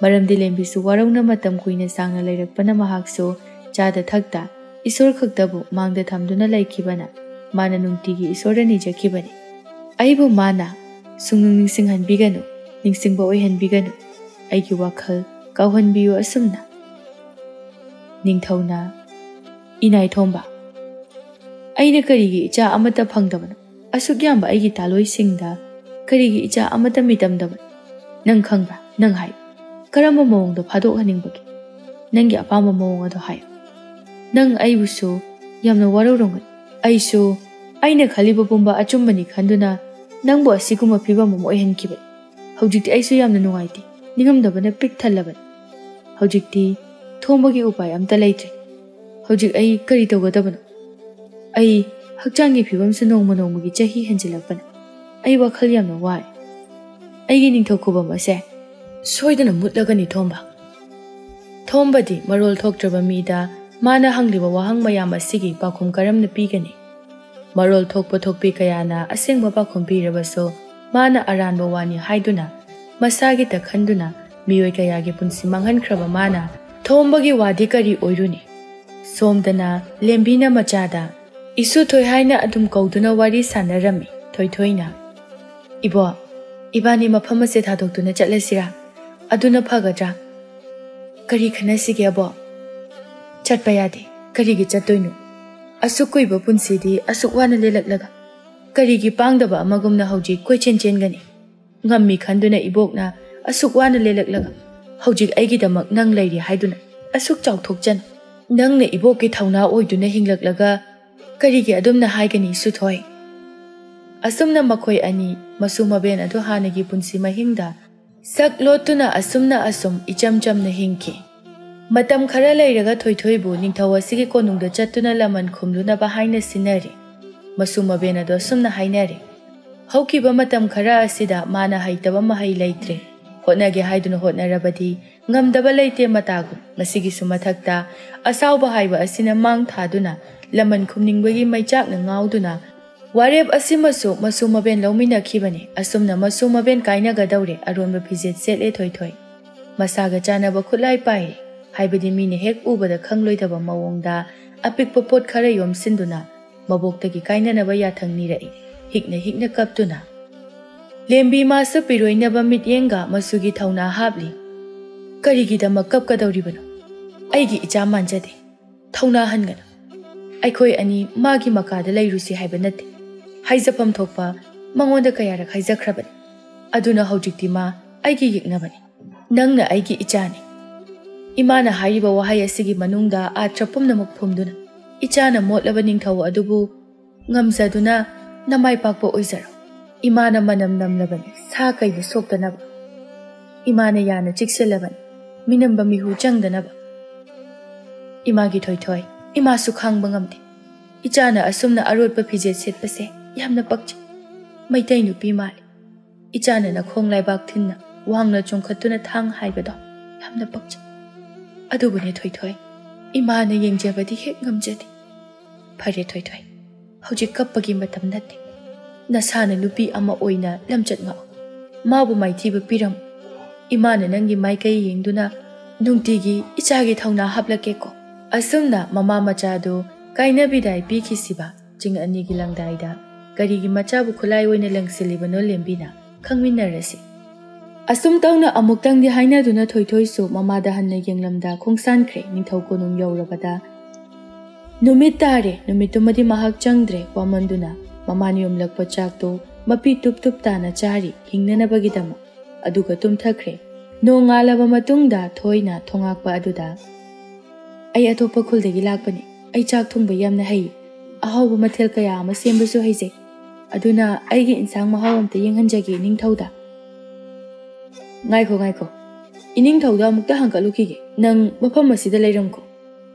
ꯃꯔꯝꯗꯤ ꯂꯦꯝꯕꯤꯁꯨ ꯋꯥꯔꯧꯅ ꯃꯇꯝ ꯀꯨꯏꯅ ꯁꯥꯡꯅ ꯂꯩꯔꯛꯄꯅ ꯃꯍꯥꯛꯁꯨ ꯆꯥꯗ ꯊꯛꯇ ꯏꯁꯣꯔ ꯈꯛꯇꯕꯨ ꯃꯥꯡꯗ ꯊꯝꯗꯨꯅ ꯂꯩꯈꯤꯕꯅ ꯃꯥꯅ ꯅꯨꯡꯇꯤꯒꯤ ꯏꯁꯣꯔꯗ ꯅꯤꯖꯈꯤꯕꯅꯤ꯫ ꯑꯩꯕꯨ ꯃꯥꯅ ꯁꯨꯡꯅꯨꯡ ꯅꯤꯡꯁꯤꯡꯍꯟꯕꯤꯒꯅꯨ, ꯅꯤꯡꯁꯤꯡꯕ ꯑꯣꯏꯍꯟꯕꯤꯒꯅꯨ, ꯑꯩꯒꯤ ꯋꯥꯈꯜ ꯀꯥꯎꯍꯟꯕꯤꯌꯨ ꯑꯁꯨꯝꯅ꯫ ꯅꯤꯡꯊꯧꯅ, ꯏꯅꯥꯏ ꯊꯣꯝꯕ, ꯑꯩꯅ ꯀꯔꯤꯒꯤ ꯏꯆꯥ ꯑꯃꯠꯇ ꯐꯪꯗꯕꯅꯣ? ꯑꯁꯨꯛ ꯌꯥꯝꯕ ꯑꯩꯒꯤ ꯇꯥꯂꯣꯏꯁꯤꯡꯗ ꯀꯔꯤꯒꯤ ꯏꯆꯥ ꯑꯃꯠꯇ ꯃꯤꯇꯝꯗꯕꯅꯣ? ꯅꯪ ꯈꯪꯕ꯭ꯔꯥ? ꯅꯪ ꯍꯥꯏ, ꯀꯔꯝꯕ ꯃꯑꯣꯡꯗ ꯐꯥꯗꯣꯛꯍꯟꯅꯤꯡꯕꯒꯦ? ꯅꯪꯒꯤ ꯑꯄꯥꯝꯕ ꯃꯑꯣꯡ ꯑꯗꯣ ꯍꯥꯏꯌꯨ꯫ ꯅꯪ ꯑꯩꯕꯨꯁꯨ ꯌꯥꯝꯅ ꯋꯥꯔꯧꯔꯝꯒꯅꯤ꯫ ꯑꯩꯁꯨ ꯑꯩꯅ ꯈꯜꯂꯤꯕ ꯄꯨꯝꯕ ꯑꯆꯨꯝꯕꯅꯤ ꯈꯟꯗꯨꯅ ꯅꯪꯕꯨ ꯑꯁꯤꯒꯨꯝꯕ ꯐꯤꯕꯝ ꯑꯃ ꯑꯣꯏꯍꯟꯈꯤꯕꯅꯤ꯫ ꯍꯧꯖꯤꯛꯇꯤ ꯑꯩꯁꯨ ꯌꯥꯝꯅ ꯅꯨꯡꯉꯥꯏꯇꯦ, ꯅꯤꯡꯉꯝꯗꯕꯅ ꯄꯤꯛ ꯊꯜꯂꯕꯅꯤ꯫ ꯍꯧꯖꯤꯛꯇꯤ ꯊꯣꯝꯕꯒꯤ ꯎꯄꯥꯏ ꯑꯝꯇ ꯂꯩꯇ꯭ꯔꯦ꯫ ꯍꯧꯖꯤꯛ ꯑꯩ ꯀꯔꯤ ꯇꯧꯒꯗꯕꯅꯣ? ꯑꯩ ꯍꯛꯆꯥꯡꯒꯤ ꯐꯤꯕꯝꯁꯨ ꯅꯣꯡꯃ ꯅꯣꯡꯃꯒꯤ ꯆꯍꯤ ꯍꯦꯟꯖꯤꯜꯂꯛꯄꯅ ꯑꯩ ꯋꯥꯈꯜ ꯌꯥꯝꯅ ꯋꯥꯏ꯫ ꯑꯩꯒꯤ ꯅꯤꯡꯊꯧ ꯈꯨꯕꯝ ꯑꯁꯦ ꯁꯣꯏꯗꯅ ꯃꯨꯠꯂꯒꯅꯤ, ꯊꯣꯝꯕ꯫ ꯊꯣꯝꯕꯗꯤ ꯃꯔꯣꯜ ꯊꯣꯛꯇ꯭ꯔꯕ ꯃꯤꯗ ꯃꯥꯅ ꯍꯪꯂꯤꯕ ꯋꯥꯍꯪ ꯃꯌꯥꯝ ꯑꯁꯤꯒꯤ ꯄꯥꯎꯈꯨꯝ ꯀꯔꯝꯅ ꯄꯤꯒꯅꯤ? ꯃꯔꯣꯜ ꯊꯣꯛꯄ ꯊꯣꯛꯄꯤ ꯀꯌꯥꯅ ꯑꯁꯦꯡꯕ ꯄꯥꯎꯈꯨꯝ ꯄꯤꯔꯕꯁꯨ, ꯃꯥꯅ ꯑꯔꯥꯟꯕ ꯋꯥꯅꯤ ꯍꯥꯏꯗꯨꯅ, ꯃꯁꯥꯒꯤꯇ ꯈꯟꯗꯨꯅ ꯃꯤꯑꯣꯏ ꯀꯌꯥꯒꯤ ꯄꯨꯟꯁꯤ ꯃꯥꯡꯍꯟꯈ꯭ꯔꯕ ꯃꯥꯅ ꯊꯣꯝꯕꯒꯤ ꯋꯥꯗꯤ ꯀꯔꯤ ꯑꯣꯏꯔꯨꯅꯤ? ꯁꯣꯝꯗꯅ ꯂꯦꯝꯕꯤꯅ ꯃꯆꯥꯗ ꯏꯁꯨ ꯊꯣꯏ ꯍꯥꯏꯅ ꯑꯗꯨꯝ ꯀꯧꯗꯨꯅ ꯋꯥꯔꯤ ꯁꯥꯟꯅꯔꯝꯃꯤ꯫ ꯊꯣꯏꯊꯣꯏꯅ, "ꯏꯕꯣ, ꯏꯕꯥꯅꯤ ꯃꯐꯝ ꯑꯁꯦ ꯊꯥꯗꯣꯛꯇꯨꯅ ꯆꯠꯂꯁꯤꯔꯥ? ꯑꯗꯨꯅ ꯐꯒꯗ꯭ꯔꯥ?" "ꯀꯔꯤ ꯈꯟꯅꯁꯤꯒꯦ, ꯑꯕꯣ?" "ꯆꯠꯄ ꯌꯥꯗꯦ꯫ ꯀꯔꯤꯒꯤ ꯆꯠꯇꯣꯏꯅꯣ? ꯑꯁꯨꯛ ꯀꯨꯏꯕ ꯄꯨꯟꯁꯤꯗꯤ ꯑꯁꯨꯛ ꯋꯥꯅ ꯂꯦꯜꯂꯛꯂꯒ ꯀꯔꯤꯒꯤ ꯄꯥꯡꯗꯕ ꯑꯃꯒꯨꯝꯅ ꯍꯧꯖꯤꯛ ꯀꯣꯏꯆꯦꯟ ꯆꯦꯟꯒꯅꯤ? ꯉꯝꯃꯤ ꯈꯟꯗꯨꯅ ꯏꯕꯣꯛꯅ ꯑꯁꯨꯛ ꯋꯥꯅ ꯂꯦꯜꯂꯛꯂꯒ ꯍꯧꯖꯤꯛ ꯑꯩꯒꯤꯗꯃꯛ ꯅꯪ ꯂꯩꯔꯤ ꯍꯥꯏꯗꯨꯅ ꯑꯁꯨꯛ ꯆꯥꯎꯊꯣꯛꯆꯅ ꯅꯪꯅ ꯏꯕꯣꯛꯀꯤ ꯊꯧꯅꯥ ꯑꯣꯏꯗꯨꯅ ꯍꯤꯡꯂꯛꯂꯒ ꯀꯔꯤꯒꯤ ꯑꯗꯨꯝꯅ ꯍꯥꯏꯒꯅꯤ, ꯁꯨꯊꯣꯏ?" ꯑꯁꯨꯝꯅ ꯃꯈꯣꯏ ꯑꯅꯤ ꯃꯁꯨ ꯃꯕꯦꯟ ꯑꯗꯨ ꯍꯥꯟꯅꯒꯤ ꯄꯨꯟꯁꯤ ꯃꯍꯤꯡꯗ ꯁꯛ ꯂꯣꯠꯇꯨꯅ ꯑꯁꯨꯝꯅ ꯑꯁꯨꯝ ꯏꯆꯝ ꯆꯝꯅ ꯍꯤꯡꯈꯤ꯫ ꯃꯇꯝ ꯈꯔ ꯂꯩꯔꯒ ꯊꯣꯏꯊꯣꯏꯕꯨ ꯅꯤꯡꯊꯧ ꯑꯁꯤꯒꯤ ꯀꯣꯅꯨꯡꯗ ꯆꯠꯇꯨꯅ ꯂꯃꯟ ꯈꯨꯝꯂꯨꯅꯕ ꯍꯥꯏꯅ ꯁꯤꯟꯅꯔꯤ꯫ ꯃꯁꯨ ꯃꯕꯦꯟ ꯑꯗꯨ ꯑꯁꯨꯝꯅ ꯍꯥꯏꯅꯔꯤ, "ꯍꯧꯈꯤꯕ ꯃꯇꯝ ꯈꯔ ꯑꯁꯤꯗ ꯃꯥꯅ ꯍꯩꯇꯕ ꯃꯍꯩ ꯂꯩꯇ꯭ꯔꯦ꯫ ꯍꯣꯠꯅꯒꯦ ꯍꯥꯏꯗꯨꯅ ꯍꯣꯠꯅꯔꯕꯗꯤ ꯉꯝꯗꯕ ꯂꯩꯇꯦ ꯃꯇꯥꯒꯨꯝ꯫ ꯃꯁꯤꯒꯤꯁꯨ ꯃꯊꯛꯇ ꯑꯁꯥꯎꯕ ꯍꯥꯏꯕ ꯑꯁꯤꯅ ꯃꯥꯡ ꯊꯥꯗꯨꯅ ꯂꯃꯟ ꯈꯨꯝꯅꯤꯡꯕꯒꯤ ꯃꯩꯆꯥꯛꯅ ꯉꯥꯎꯗꯨꯅ ꯋꯥꯔꯦꯞ ꯑꯁꯤꯃꯁꯨ ꯃꯁꯨ ꯃꯕꯦꯟ ꯂꯧꯃꯤꯟꯅꯈꯤꯕꯅꯤ꯫ ꯑꯁꯨꯝꯅ ꯃꯁꯨ ꯃꯕꯦꯟ ꯀꯥꯏꯅꯒꯗꯧꯔꯦ꯫ ꯑꯔꯣꯟꯕ ꯐꯤꯖꯦꯠ ꯁꯦꯠꯂꯦ ꯊꯣꯏꯊꯣꯏ꯫ ꯃꯁꯥꯒ ꯆꯥꯟꯅꯕ ꯈꯨꯠꯂꯥꯏ ꯄꯥꯏꯔꯦ꯫ ꯍꯥꯏꯕꯗꯤ ꯃꯤꯅ ꯍꯦꯛ ꯎꯕꯗ ꯈꯪꯂꯣꯏꯗꯕ ꯃꯑꯣꯡꯗ ꯑꯄꯤꯛꯄ ꯄꯣꯠ ꯈꯔ ꯌꯣꯝꯁꯤꯟꯗꯨꯅ ꯃꯕꯣꯛꯇꯒꯤ ꯀꯥꯏꯅꯅꯕ ꯌꯥꯊꯪ ꯅꯤꯔꯛꯏ, ꯍꯤꯛꯅ ꯍꯤꯛꯅ ꯀꯞꯇꯨꯅ꯫ ꯂꯦꯝꯕꯤ ꯃꯥꯁꯨ ꯄꯤꯔꯣꯏꯅꯕ ꯃꯤꯠꯌꯦꯡꯒ ꯃꯁꯨꯒꯤ ꯊꯧꯅꯥ ꯍꯥꯞꯂꯤ꯫ "ꯀꯔꯤꯒꯤꯗꯃꯛ ꯀꯞꯀꯗꯧꯔꯤꯕꯅꯣ? ꯑꯩꯒꯤ ꯏꯆꯥ ꯃꯥꯟꯖꯗꯦ꯫ ꯊꯧꯅꯥ ꯍꯟꯒꯅꯨ꯫ ꯑꯩꯈꯣꯏ ꯑꯅꯤ ꯃꯥꯒꯤ ꯃꯀꯥꯗ ꯂꯩꯔꯨꯁꯤ ꯍꯥꯏꯕ ꯅꯠꯇꯦ꯫ ꯍꯥꯏꯖꯐꯝ ꯊꯣꯛꯄ ꯃꯉꯣꯟꯗ ꯀꯌꯥꯔꯛ ꯍꯥꯏꯖꯈ꯭ꯔꯕꯅꯤ꯫ ꯑꯗꯨꯅ ꯍꯧꯖꯤꯛꯇꯤ ꯃꯥ ꯑꯩꯒꯤ ꯌꯦꯛꯅꯕꯅꯤ꯫ ꯅꯪꯅ ꯑꯩꯒꯤ ꯏꯆꯥꯅꯤ꯫" ꯏꯃꯥꯅ ꯍꯥꯏꯔꯤꯕ ꯋꯥꯍꯩ ꯑꯁꯤꯒꯤ ꯃꯅꯨꯡꯗ ꯑꯥꯔꯊ ꯄꯨꯝꯅꯃꯛ ꯐꯨꯝꯗꯨꯅ ꯏꯆꯥꯅ ꯃꯣꯠꯂꯕ ꯅꯤꯡꯊꯧ ꯑꯗꯨꯕꯨ ꯉꯝꯖꯗꯨꯅ ꯅꯃꯥꯏ ꯄꯥꯛꯄ ꯑꯣꯏꯖꯔꯣ꯫ ꯏꯃꯥꯅ ꯃꯅꯝ ꯅꯝꯂꯕꯅꯤ, ꯁꯥ ꯀꯩꯗ ꯁꯣꯛꯇꯅꯕ꯫ ꯏꯃꯥꯅ ꯌꯥꯅ ꯆꯤꯛꯁꯤꯜꯂꯕꯅꯤ, ꯃꯤꯅꯝꯕ ꯃꯤꯍꯨ ꯆꯪꯗꯅꯕ꯫ ꯏꯃꯥꯒꯤ ꯊꯣꯏꯊꯣꯏ, ꯏꯃꯥꯁꯨ ꯈꯥꯡꯕ ꯉꯝꯗꯦ꯫ ꯏꯆꯥꯅ ꯑꯁꯨꯝꯅ ꯑꯔꯣꯠꯄ ꯐꯤꯖꯦꯠ ꯁꯦꯠꯄꯁꯦ ꯌꯥꯝꯅ ꯄꯛꯆꯩ꯫ ꯃꯩꯇꯩ ꯅꯨꯄꯤ ꯃꯥꯜꯂꯤ꯫ ꯏꯆꯥꯅ ꯅꯈꯣꯡ ꯂꯩꯕꯥꯛ ꯊꯤꯟꯅ ꯋꯥꯡꯅ ꯆꯣꯡꯈꯠꯇꯨꯅ ꯊꯥꯡ ꯍꯥꯏꯕꯗꯣ ꯌꯥꯝꯅ ꯄꯛꯆꯩ꯫ ꯑꯗꯨꯕꯨꯅꯦ ꯊꯣꯏꯊꯣꯏ, ꯏꯃꯥꯅ ꯌꯦꯡꯖꯕꯗꯤ ꯍꯦꯛ ꯉꯝꯖꯗꯦ꯫ ꯐꯔꯦ ꯊꯣꯏꯊꯣꯏ, ꯍꯧꯖꯤꯛ ꯀꯞꯄꯒꯤ ꯃꯇꯝ ꯅꯠꯇꯦ꯫ ꯅꯁꯥꯅ ꯅꯨꯄꯤ ꯑꯃ ꯑꯣꯏꯅ ꯂꯝꯆꯠ ꯉꯥꯛꯎ꯫ ꯃꯥꯕꯨ ꯃꯥꯏꯊꯤꯕ ꯄꯤꯔꯝꯃꯨ꯫ ꯏꯃꯥꯅ ꯅꯪꯒꯤ ꯃꯥꯏꯀꯩ ꯌꯦꯡꯗꯨꯅ ꯅꯨꯡꯇꯤꯒꯤ ꯏꯆꯥꯒꯤ ꯊꯧꯅꯥ ꯍꯥꯞꯂꯛꯀꯦꯀꯣ꯫ ꯑꯁꯨꯝꯅ ꯃꯃꯥ ꯃꯆꯥꯗꯨ ꯀꯥꯏꯅꯕꯤꯗꯥꯏ ꯄꯤꯈꯤꯁꯤꯕ ꯆꯤꯡ ꯑꯅꯤꯒꯤ ꯂꯪꯗꯥꯏꯗ ꯀꯔꯤꯒꯤ ꯃꯆꯥꯕꯨ ꯈꯨꯠꯂꯥꯏ ꯑꯣꯏꯅ ꯂꯪꯁꯤꯜꯂꯤꯕꯅꯣ ꯂꯦꯝꯕꯤꯅ? ꯈꯪꯃꯤꯟꯅꯔꯁꯤ꯫ ꯑꯁꯨꯝ ꯇꯧꯅ ꯑꯃꯨꯛꯇꯪꯗꯤ ꯍꯥꯏꯅꯗꯨꯅ ꯊꯣꯏꯊꯣꯏꯁꯨ ꯃꯃꯥꯗ ꯍꯟꯅ ꯌꯦꯡꯂꯝꯗ ꯈꯣꯡꯁꯥꯟꯈ꯭ꯔꯦ꯫ ꯅꯤꯡꯊꯧ ꯀꯣꯅꯨꯡ ꯌꯧꯔꯕꯗ ꯅꯨꯃꯤꯠ ꯇꯥꯔꯦ꯫ ꯅꯨꯃꯤꯠꯇꯨꯃꯗꯤ ꯃꯍꯥꯛ ꯆꯪꯗ꯭ꯔꯦ꯫ ꯋꯥꯃꯟꯗꯨꯅ ꯃꯃꯥꯅ ꯌꯣꯝꯂꯛꯄ ꯆꯥꯛꯇꯨ ꯃꯄꯤ ꯇꯨꯞ ꯇꯨꯞ ꯇꯥꯅ ꯆꯥꯔꯤ ꯍꯤꯡꯅꯅꯕꯒꯤꯗꯃꯛ꯫ ꯑꯗꯨꯒ ꯇꯨꯝꯊꯈ꯭ꯔꯦ꯫ ꯅꯣꯡꯉꯥꯜꯂꯕ ꯃꯇꯨꯡꯗ ꯊꯣꯏꯅ ꯊꯣꯉꯥꯛꯄ ꯑꯗꯨꯗ, "ꯑꯩ ꯑꯇꯣꯞꯄ ꯈꯨꯜꯗꯒꯤ ꯂꯥꯛꯄꯅꯤ꯫ ꯑꯩ ꯆꯥꯛ ꯊꯣꯡꯕ ꯌꯥꯝꯅ ꯍꯩ꯫ ꯑꯍꯥꯎꯕ ꯃꯊꯦꯜ ꯀꯌꯥ ꯑꯃ ꯁꯦꯝꯕꯁꯨ ꯍꯩꯖꯩ꯫ ꯑꯗꯨꯅ ꯑꯩꯒꯤ ꯏꯟꯁꯥꯡ ꯃꯍꯥꯎ ꯑꯝꯇ ꯌꯦꯡꯍꯟꯖꯒꯦ ꯅꯤꯡꯊꯧꯗ꯫" "ꯉꯥꯏꯈꯣ, ꯉꯥꯏꯈꯣ꯫ ꯏꯅꯤꯡꯊꯧꯗ ꯑꯃꯨꯛꯇ ꯍꯪꯒꯠꯂꯨꯈꯤꯒꯦ꯫ ꯅꯪ ꯃꯐꯝ ꯑꯁꯤꯗ ꯂꯩꯔꯝꯈꯣ꯫"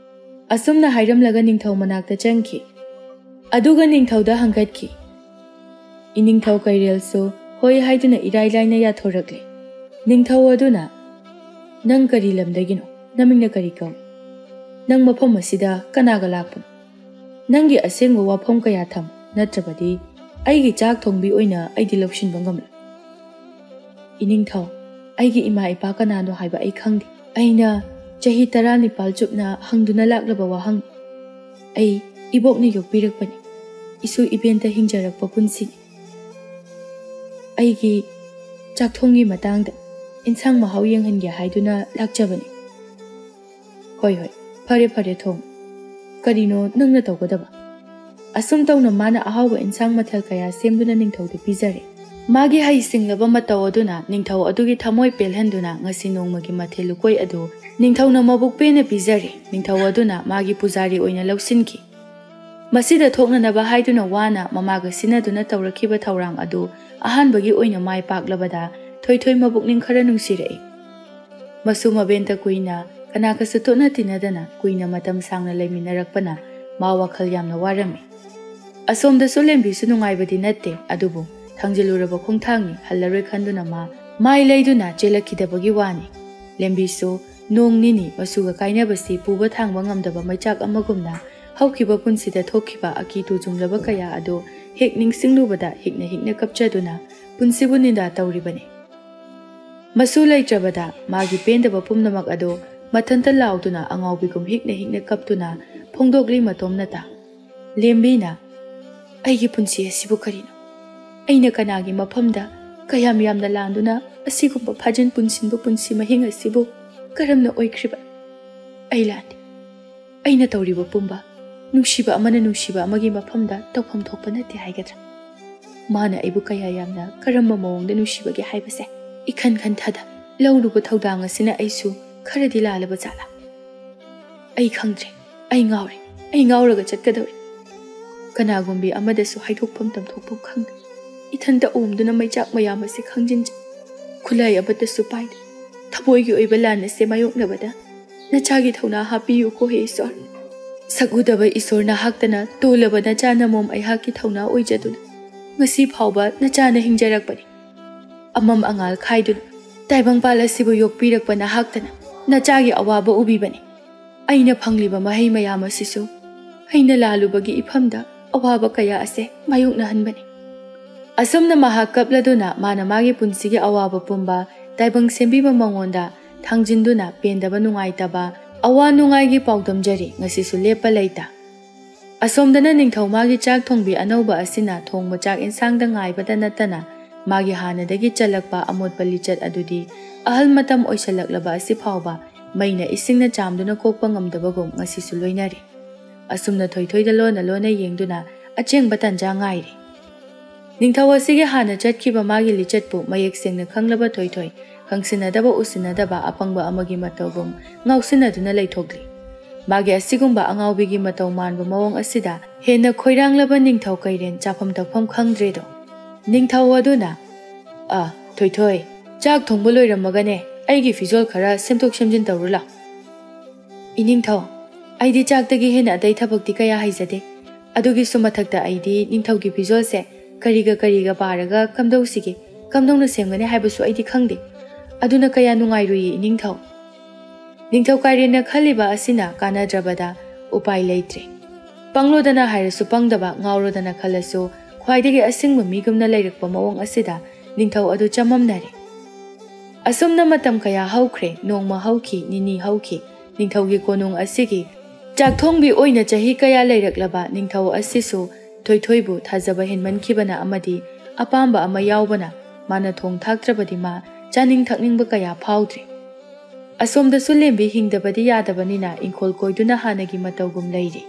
ꯑꯁꯨꯝꯅ ꯍꯥꯏꯔꯝꯂꯒ ꯅꯤꯡꯊꯧ ꯃꯅꯥꯛꯇ ꯆꯪꯈꯤ꯫ ꯑꯗꯨꯒ ꯅꯤꯡꯊꯧꯗ ꯍꯪꯒꯠꯈꯤ꯫ ꯏꯅꯤꯡꯊꯧ ꯀꯩꯔꯦꯜꯁꯨ ꯍꯣꯏ ꯍꯥꯏꯗꯨꯅ ꯏꯔꯥꯏ ꯂꯥꯏꯅ ꯌꯥꯊꯣꯔꯛꯂꯦ꯫ ꯅꯤꯡꯊꯧ ꯑꯗꯨꯅ, "ꯅꯪ ꯀꯔꯤ ꯂꯝꯗꯒꯤꯅꯣ? ꯅꯃꯤꯡꯅ ꯀꯔꯤ ꯀꯧꯏ? ꯅꯪ ꯃꯐꯝ ꯑꯁꯤꯗ ꯀꯅꯥꯒ ꯂꯥꯛꯄꯅꯣ? ꯅꯪꯒꯤ ꯑꯁꯦꯡꯕ ꯋꯥꯐꯝ ꯀꯌꯥ ꯊꯝ, ꯅꯠꯇ꯭ꯔꯕꯗꯤ ꯑꯩꯒꯤ ꯆꯥꯛ ꯊꯣꯡꯕꯤ ꯑꯣꯏꯅ ꯑꯩꯗꯤ ꯂꯧꯁꯤꯟꯕ ꯉꯝꯂꯣꯏ꯫" "ꯏꯅꯤꯡꯊꯧ, ꯑꯩꯒꯤ ꯏꯃꯥ ꯏꯄꯥ ꯀꯅꯥꯅꯣ ꯍꯥꯏꯕ ꯑꯩ ꯈꯪꯗꯦ꯫ ꯑꯩꯅ ꯆꯍꯤ ꯇꯔꯥꯅꯤꯄꯥꯜ ꯆꯨꯞꯅ ꯍꯪꯗꯨꯅ ꯂꯥꯛꯂꯕ ꯋꯥꯍꯪ꯫ ꯑꯩ ꯏꯕꯣꯛꯅ ꯌꯣꯛꯄꯤꯔꯛꯄꯅꯤ꯫ ꯏꯁꯨ ꯏꯕꯦꯟꯇ ꯍꯤꯡꯖꯔꯛꯄ ꯄꯨꯟꯁꯤꯅꯤ꯫ ꯑꯩꯒꯤ ꯆꯥꯛꯊꯣꯡꯒꯤ ꯃꯇꯥꯡꯗ ꯏꯟꯁꯥꯡ ꯃꯍꯥꯎ ꯌꯦꯡꯍꯟꯒꯦ ꯍꯥꯏꯗꯨꯅ ꯂꯥꯛꯆꯕꯅꯤ꯫" "ꯍꯣꯏ, ꯍꯣꯏ, ꯐꯔꯦ, ꯐꯔꯦ, ꯊꯣꯡ꯫ ꯀꯔꯤꯅꯣ ꯅꯪꯅ ꯇꯧꯒꯗꯕ?" ꯑꯁꯨꯝ ꯇꯧꯅ ꯃꯥꯅ ꯑꯍꯥꯎꯕ ꯏꯟꯁꯥꯡ ꯃꯊꯦꯜ ꯀꯌꯥ ꯁꯦꯝꯗꯨꯅ ꯅꯤꯡꯊꯧꯗ ꯄꯤꯖꯔꯦ꯫ ꯃꯥꯒꯤ ꯍꯩꯁꯤꯡꯂꯕ ꯃꯇꯧ ꯑꯗꯨꯅ ꯅꯤꯡꯊꯧ ꯑꯗꯨꯒꯤ ꯊꯃꯣꯏ ꯄꯦꯜꯍꯟꯗꯨꯅ ꯉꯁꯤ ꯅꯣꯡꯃꯒꯤ ꯃꯊꯦꯜ ꯂꯨꯀꯣꯏ ꯑꯗꯨ ꯅꯤꯡꯊꯧꯅ ꯃꯕꯨꯛ ꯄꯦꯟꯅ ꯄꯤꯖꯔꯦ꯫ ꯅꯤꯡꯊꯧ ꯑꯗꯨꯅ ꯃꯥꯒꯤ ꯄꯨꯖꯥꯔꯤ ꯑꯣꯏꯅ ꯂꯧꯁꯤꯟꯈꯤ꯫ ꯃꯁꯤꯗ ꯊꯣꯛꯅꯅꯕ ꯍꯥꯏꯗꯨꯅ ꯋꯥꯅ ꯃꯃꯥꯒ ꯁꯤꯟꯅꯗꯨꯅ ꯇꯧꯔꯛꯈꯤꯕ ꯊꯧꯔꯥꯡ ꯑꯗꯨ ꯑꯍꯥꯟꯕꯒꯤ ꯑꯣꯏꯅ ꯃꯥꯏ ꯄꯥꯛꯂꯕꯗ ꯊꯣꯏꯊꯣꯏ ꯃꯕꯨꯛꯅꯤꯡ ꯈꯔ ꯅꯨꯡꯁꯤꯔꯛꯏ꯫ ꯃꯁꯨ ꯃꯕꯦꯟꯇ ꯀꯨꯏꯅ ꯀꯅꯥꯒꯁꯨ ꯇꯣꯠꯅ ꯇꯤꯟꯅꯗꯅ ꯀꯨꯏꯅ ꯃꯇꯝ ꯁꯥꯡꯅ ꯂꯩꯃꯤꯟꯅꯔꯛꯄꯅ ꯃꯥ ꯋꯥꯈꯜ ꯌꯥꯝꯅ ꯋꯥꯔꯝꯃꯤ꯫ ꯑꯁꯣꯝꯗꯁꯨ ꯂꯦꯝꯕꯤꯁꯨ ꯅꯨꯡꯉꯥꯏꯕꯗꯤ ꯅꯠꯇꯦ, ꯑꯗꯨꯕꯨ ꯊꯥꯡꯖꯤꯜꯂꯨꯔꯕ ꯈꯣꯡꯊꯥꯡꯅꯤ, ꯍꯜꯂꯔꯣꯏ ꯈꯟꯗꯨꯅ ꯃꯥ ꯃꯥꯏ ꯂꯩꯗꯨꯅ ꯆꯦꯜꯂꯛꯈꯤꯗꯕꯒꯤ ꯋꯥꯅꯤ꯫ ꯂꯦꯝꯕꯤꯁꯨ ꯅꯣꯡ ꯅꯤꯅꯤ ꯃꯁꯨꯒ ꯀꯥꯏꯅꯕꯁꯤ ꯄꯨꯕ ꯊꯥꯡꯕ ꯉꯝꯗꯕ ꯃꯩꯆꯥꯛ ꯑꯃꯒꯨꯝꯅ ꯍꯧꯈꯤꯕ ꯄꯨꯟꯁꯤꯗ ꯊꯣꯛꯈꯤꯕ ꯑꯀꯤ ꯇꯨꯖꯨꯡꯂꯕ ꯀꯌꯥ ꯑꯗꯨ ꯍꯦꯛ ꯅꯤꯡꯁꯤꯡꯂꯨꯕꯗ ꯍꯤꯛꯅ ꯍꯤꯛꯅ ꯀꯞꯆꯗꯨꯅ ꯄꯨꯟꯁꯤꯕꯨ ꯅꯤꯟꯗꯥ ꯇꯧꯔꯤꯕꯅꯤ꯫ ꯃꯁꯨ ꯂꯩꯇ꯭ꯔꯕꯗ ꯃꯥꯒꯤ ꯄꯦꯟꯗꯕ ꯄꯨꯝꯅꯃꯛ ꯑꯗꯨ ꯃꯊꯟꯇ ꯂꯥꯎꯗꯨꯅ ꯑꯉꯥꯎꯕꯤꯒꯨꯝ ꯍꯤꯛꯅ ꯍꯤꯛꯅ ꯀꯞꯇꯨꯅ ꯐꯣꯡꯗꯣꯛꯂꯤ ꯃꯇꯣꯝꯅꯇ꯫ ꯂꯦꯝꯕꯤꯅ, "ꯑꯩꯒꯤ ꯄꯨꯟꯁꯤ ꯑꯁꯤꯕꯨ ꯀꯔꯤꯅꯣ? ꯑꯩꯅ ꯀꯅꯥꯒꯤ ꯃꯐꯝꯗ ꯀꯌꯥꯝ ꯌꯥꯝꯅ ꯂꯥꯟꯗꯨꯅ ꯑꯁꯤꯒꯨꯝꯕ ꯐꯥꯖꯤꯟ ꯄꯨꯟꯁꯤꯟꯕ ꯄꯨꯟꯁꯤ ꯃꯍꯤꯡ ꯑꯁꯤꯕꯨ ꯀꯔꯝꯅ ꯑꯣꯏꯈ꯭ꯔꯤꯕ? ꯑꯩ ꯂꯥꯟꯗꯦ꯫ ꯑꯩꯅ ꯇꯧꯔꯤꯕ ꯄꯨꯝꯕ ꯅꯨꯡꯁꯤꯕ ꯑꯃꯅ ꯅꯨꯡꯁꯤꯕ ꯑꯃꯒꯤ ꯃꯐꯝꯗ ꯇꯧꯐꯝ ꯊꯣꯛꯄ ꯅꯠꯇꯦ ꯍꯥꯏꯒꯗ꯭ꯔꯥ? ꯃꯥꯅ ꯑꯩꯕꯨ ꯀꯌꯥ ꯌꯥꯝꯅ ꯀꯔꯝꯕ ꯃꯑꯣꯡꯗ ꯅꯨꯡꯁꯤꯕꯒꯦ ꯍꯥꯏꯕꯁꯦ ꯏꯈꯟ ꯈꯟꯊꯗ ꯂꯧꯔꯨꯕ ꯊꯧꯗꯥꯡ ꯑꯁꯤꯅ ꯑꯩꯁꯨ ꯈꯔꯗꯤ ꯂꯥꯜꯂꯕ ꯖꯥꯠꯂꯥ? ꯑꯩ ꯈꯪꯗ꯭ꯔꯦ꯫ ꯑꯩ ꯉꯥꯎꯔꯦ꯫ ꯑꯩ ꯉꯥꯎꯔꯒ ꯆꯠꯀꯗꯧꯔꯦ꯫ ꯀꯅꯥꯒꯨꯝꯕꯤ ꯑꯃꯗꯁꯨ ꯍꯥꯏꯗꯣꯛꯐꯝ ꯇꯝꯊꯣꯛꯐꯝ ꯈꯪꯗꯦ꯫ ꯏꯊꯟꯇ ꯑꯣꯝꯗꯨꯅ ꯃꯩꯆꯥꯛ ꯃꯌꯥꯝ ꯑꯁꯤ ꯈꯪꯖꯤꯟꯖꯩ꯫ ꯈꯨꯠꯂꯥꯏ ꯑꯃꯠꯇꯁꯨ ꯄꯥꯏꯗꯦ꯫ ꯊꯃꯣꯏꯒꯤ ꯑꯣꯏꯕ ꯂꯥꯟ ꯑꯁꯦ ꯃꯥꯌꯣꯛꯅꯕꯗ ꯅꯆꯥꯒꯤ ꯊꯧꯅꯥ ꯍꯥꯞꯄꯤꯌꯨꯀꯣ ꯍꯦ ꯏꯁꯣꯔ꯫ ꯁꯛꯎꯗꯕ ꯏꯁꯣꯔ ꯅꯍꯥꯛꯇꯅ ꯇꯣꯜꯂꯕ ꯅꯆꯥ ꯅꯃꯣꯝ ꯑꯩꯍꯥꯛꯀꯤ ꯊꯧꯅꯥ ꯑꯣꯏꯖꯗꯨꯅ ꯉꯁꯤ ꯐꯥꯎꯕ ꯅꯆꯥꯅ ꯍꯤꯡꯖꯔꯛꯄꯅꯤ꯫ ꯑꯃꯝ ꯑꯉꯥꯜ ꯈꯥꯏꯗꯨꯅ ꯇꯥꯏꯕꯪꯄꯥꯜ ꯑꯁꯤꯕꯨ ꯌꯣꯛꯄꯤꯔꯛꯄ ꯅꯍꯥꯛꯇꯅ ꯅꯆꯥꯒꯤ ꯑꯋꯥꯕ ꯎꯕꯤꯕꯅꯤ꯫ ꯑꯩꯅ ꯐꯪꯂꯤꯕ ꯃꯍꯩ ꯃꯌꯥꯝ ꯑꯁꯤꯁꯨ ꯑꯩꯅ ꯂꯥꯜꯂꯨꯕꯒꯤ ꯏꯐꯝꯗ ꯑꯋꯥꯕ ꯀꯌꯥ ꯑꯁꯦ ꯃꯥꯌꯣꯛꯅꯍꯟꯕꯅꯤ꯫ ꯑꯁꯨꯝꯅ ꯃꯍꯥꯛ ꯀꯞꯂꯗꯨꯅ ꯃꯥꯅ ꯃꯥꯒꯤ ꯄꯨꯟꯁꯤꯒꯤ ꯑꯋꯥꯕ ꯄꯨꯝꯕ ꯇꯥꯏꯕꯪ ꯁꯦꯝꯕꯤꯕ ꯃꯉꯣꯟꯗ ꯊꯥꯡꯖꯤꯟꯗꯨꯅ ꯄꯦꯟꯗꯕ ꯅꯨꯡꯉꯥꯏꯇꯕ ꯑꯋꯥ ꯅꯨꯡꯉꯥꯏꯒꯤ ꯄꯥꯎꯗꯝꯖꯔꯤ ꯉꯁꯤꯁꯨ ꯂꯦꯞꯄ ꯂꯩꯇ꯫ ꯑꯁꯣꯝꯗꯅ ꯅꯤꯡꯊꯧ ꯃꯥꯒꯤ ꯆꯥꯛ ꯊꯣꯡꯕꯤ ꯑꯅꯧꯕ ꯑꯁꯤꯅ ꯊꯣꯡꯕ ꯆꯥꯛ ꯏꯟꯁꯥꯡꯗ ꯉꯥꯏꯕꯗ ꯅꯠꯇꯅ ꯃꯥꯒꯤ ꯍꯥꯟꯅꯗꯒꯤ ꯆꯜꯂꯛꯄ ꯑꯃꯣꯠꯄ ꯂꯤꯆꯠ ꯑꯗꯨꯗꯤ ꯑꯍꯜ ꯃꯇꯝ ꯑꯣꯏꯁꯜꯂꯛꯂꯕ ꯑꯁꯤ ꯐꯥꯎꯕ ꯃꯩꯅ ꯏꯁꯤꯡꯅ ꯆꯥꯝꯗꯨꯅ ꯀꯣꯛꯄ ꯉꯝꯗꯕꯒꯨꯝ ꯉꯁꯤꯁꯨ ꯂꯣꯏꯅꯔꯤ꯫ ꯑꯁꯨꯝꯅ ꯊꯣꯏꯊꯣꯏꯗ ꯂꯣꯟꯅ ꯂꯣꯟꯅ ꯌꯦꯡꯗꯨꯅ ꯑꯆꯦꯡꯕ ꯇꯟꯖꯥ ꯉꯥꯏꯔꯤ꯫ ꯅꯤꯡꯊꯧ ꯑꯁꯤꯒꯤ ꯍꯥꯟꯅ ꯆꯠꯈꯤꯕ ꯃꯥꯒꯤ ꯂꯤꯆꯠꯄꯨ ꯃꯌꯦꯛ ꯁꯦꯡꯅ ꯈꯪꯂꯕ ꯊꯣꯏꯊꯣꯏ ꯈꯪꯁꯤꯟꯅꯗꯕ ꯎꯁꯤꯟꯅꯗꯕ ꯑꯄꯪꯕ ꯑꯃꯒꯤ ꯃꯇꯧꯒꯨꯝ ꯉꯥꯎꯁꯤꯟꯅꯗꯨꯅ ꯂꯩꯊꯣꯛꯂꯤ꯫ ꯃꯥꯒꯤ ꯑꯁꯤꯒꯨꯝꯕ ꯑꯉꯥꯎꯕꯤꯒꯤ ꯃꯇꯧ ꯃꯥꯟꯕ ꯃꯑꯣꯡ ꯑꯁꯤꯗ ꯍꯦꯟꯅ ꯈꯣꯏꯔꯥꯡꯂꯕ ꯅꯤꯡꯊꯧ ꯀꯩꯔꯦꯟ ꯆꯥꯐꯝ ꯊꯛꯐꯝ ꯈꯪꯗ꯭ꯔꯦꯗꯣ꯫ ꯅꯤꯡꯊꯧ ꯑꯗꯨꯅ, "ꯑ, ꯊꯣꯏꯊꯣꯏ, ꯆꯥꯛ ꯊꯣꯡꯕ ꯂꯣꯏꯔꯝꯃꯒꯅꯦ ꯑꯩꯒꯤ ꯐꯤꯖꯣꯜ ꯈꯔ ꯁꯦꯝꯗꯣꯛ ꯁꯦꯝꯖꯤꯟ ꯇꯧꯔꯨ ꯂꯥꯎ꯫" "ꯏꯅꯤꯡꯊꯧ, ꯑꯩꯗꯤ ꯆꯥꯛꯇꯒꯤ ꯍꯦꯟꯅ ꯑꯇꯩ ꯊꯕꯛꯇꯤ ꯀꯌꯥ ꯍꯩꯖꯗꯦ꯫ ꯑꯗꯨꯒꯤꯁꯨ ꯃꯊꯛꯇ ꯑꯩꯗꯤ ꯅꯤꯡꯊꯧꯒꯤ ꯐꯤꯖꯣꯜꯁꯦ ꯀꯔꯤꯒ ꯀꯔꯤꯒ ꯄꯥꯔꯒ ꯀꯝꯗꯧꯁꯤꯒꯦ, ꯀꯝꯗꯧꯅ ꯁꯦꯝꯒꯅꯤ ꯍꯥꯏꯕꯁꯨ ꯑꯩꯗꯤ ꯈꯪꯗꯦ꯫ ꯑꯗꯨꯅ ꯀꯌꯥ ꯅꯨꯡꯉꯥꯏꯔꯨꯏꯌꯦ ꯏꯅꯤꯡꯊꯧ꯫" ꯅꯤꯡꯊꯧ ꯀꯥꯏꯔꯦꯟꯅ ꯈꯜꯂꯤꯕ ꯑꯁꯤꯅ ꯀꯥꯟꯅꯗ꯭ꯔꯕꯗ ꯎꯄꯥꯏ ꯂꯩꯇ꯭ꯔꯦ꯫ ꯄꯪꯂꯣꯗꯅ ꯍꯥꯏꯔꯁꯨ ꯄꯪꯗꯕ, ꯉꯥꯎꯔꯣꯗꯅ ꯈꯜꯂꯁꯨ ꯈ꯭ꯋꯥꯏꯗꯒꯤ ꯑꯁꯤꯡꯕ ꯃꯤꯒꯨꯝꯅ ꯂꯩꯔꯛꯄ ꯃꯑꯣꯡ ꯑꯁꯤꯗ ꯅꯤꯡꯊꯧ ꯑꯗꯨ ꯆꯃꯝꯅꯔꯦ꯫ ꯑꯁꯨꯝꯅ ꯃꯇꯝ ꯀꯌꯥ ꯍꯧꯈ꯭ꯔꯦ, ꯅꯣꯡꯃ ꯍꯧꯈꯤ, ꯅꯤꯅꯤ ꯍꯧꯈꯤ꯫ ꯅꯤꯡꯊꯧꯒꯤ ꯀꯣꯅꯨꯡ ꯑꯁꯤꯒꯤ ꯆꯥꯛꯊꯣꯡꯕꯤ ꯑꯣꯏꯅ ꯆꯍꯤ ꯀꯌꯥ ꯂꯩꯔꯛꯂꯕ ꯅꯤꯡꯊꯧ ꯑꯁꯤꯁꯨ ꯊꯣꯏꯊꯣꯏꯕꯨ ꯊꯥꯖꯕ ꯍꯦꯟꯃꯟꯈꯤꯕꯅ ꯑꯃꯗꯤ ꯑꯄꯥꯝꯕ ꯑꯃ ꯌꯥꯎꯕꯅ ꯃꯥꯅ ꯊꯣꯡ ꯊꯥꯛꯇ꯭ꯔꯕꯗꯤ ꯃꯥ ꯆꯥꯅꯤꯡ ꯊꯛꯅꯤꯡꯕ ꯀꯌꯥ ꯐꯥꯎꯗ꯭ꯔꯦ꯫ ꯑꯁꯣꯝꯗꯁꯨ ꯂꯦꯝꯕꯤ ꯍꯤꯡꯗꯕꯗꯤ ꯌꯥꯗꯕꯅꯤꯅ ꯏꯪꯈꯣꯜ ꯀꯣꯏꯗꯨꯅ ꯍꯥꯟꯅꯒꯤ ꯃꯇꯧꯒꯨꯝ ꯂꯩꯔꯤ꯫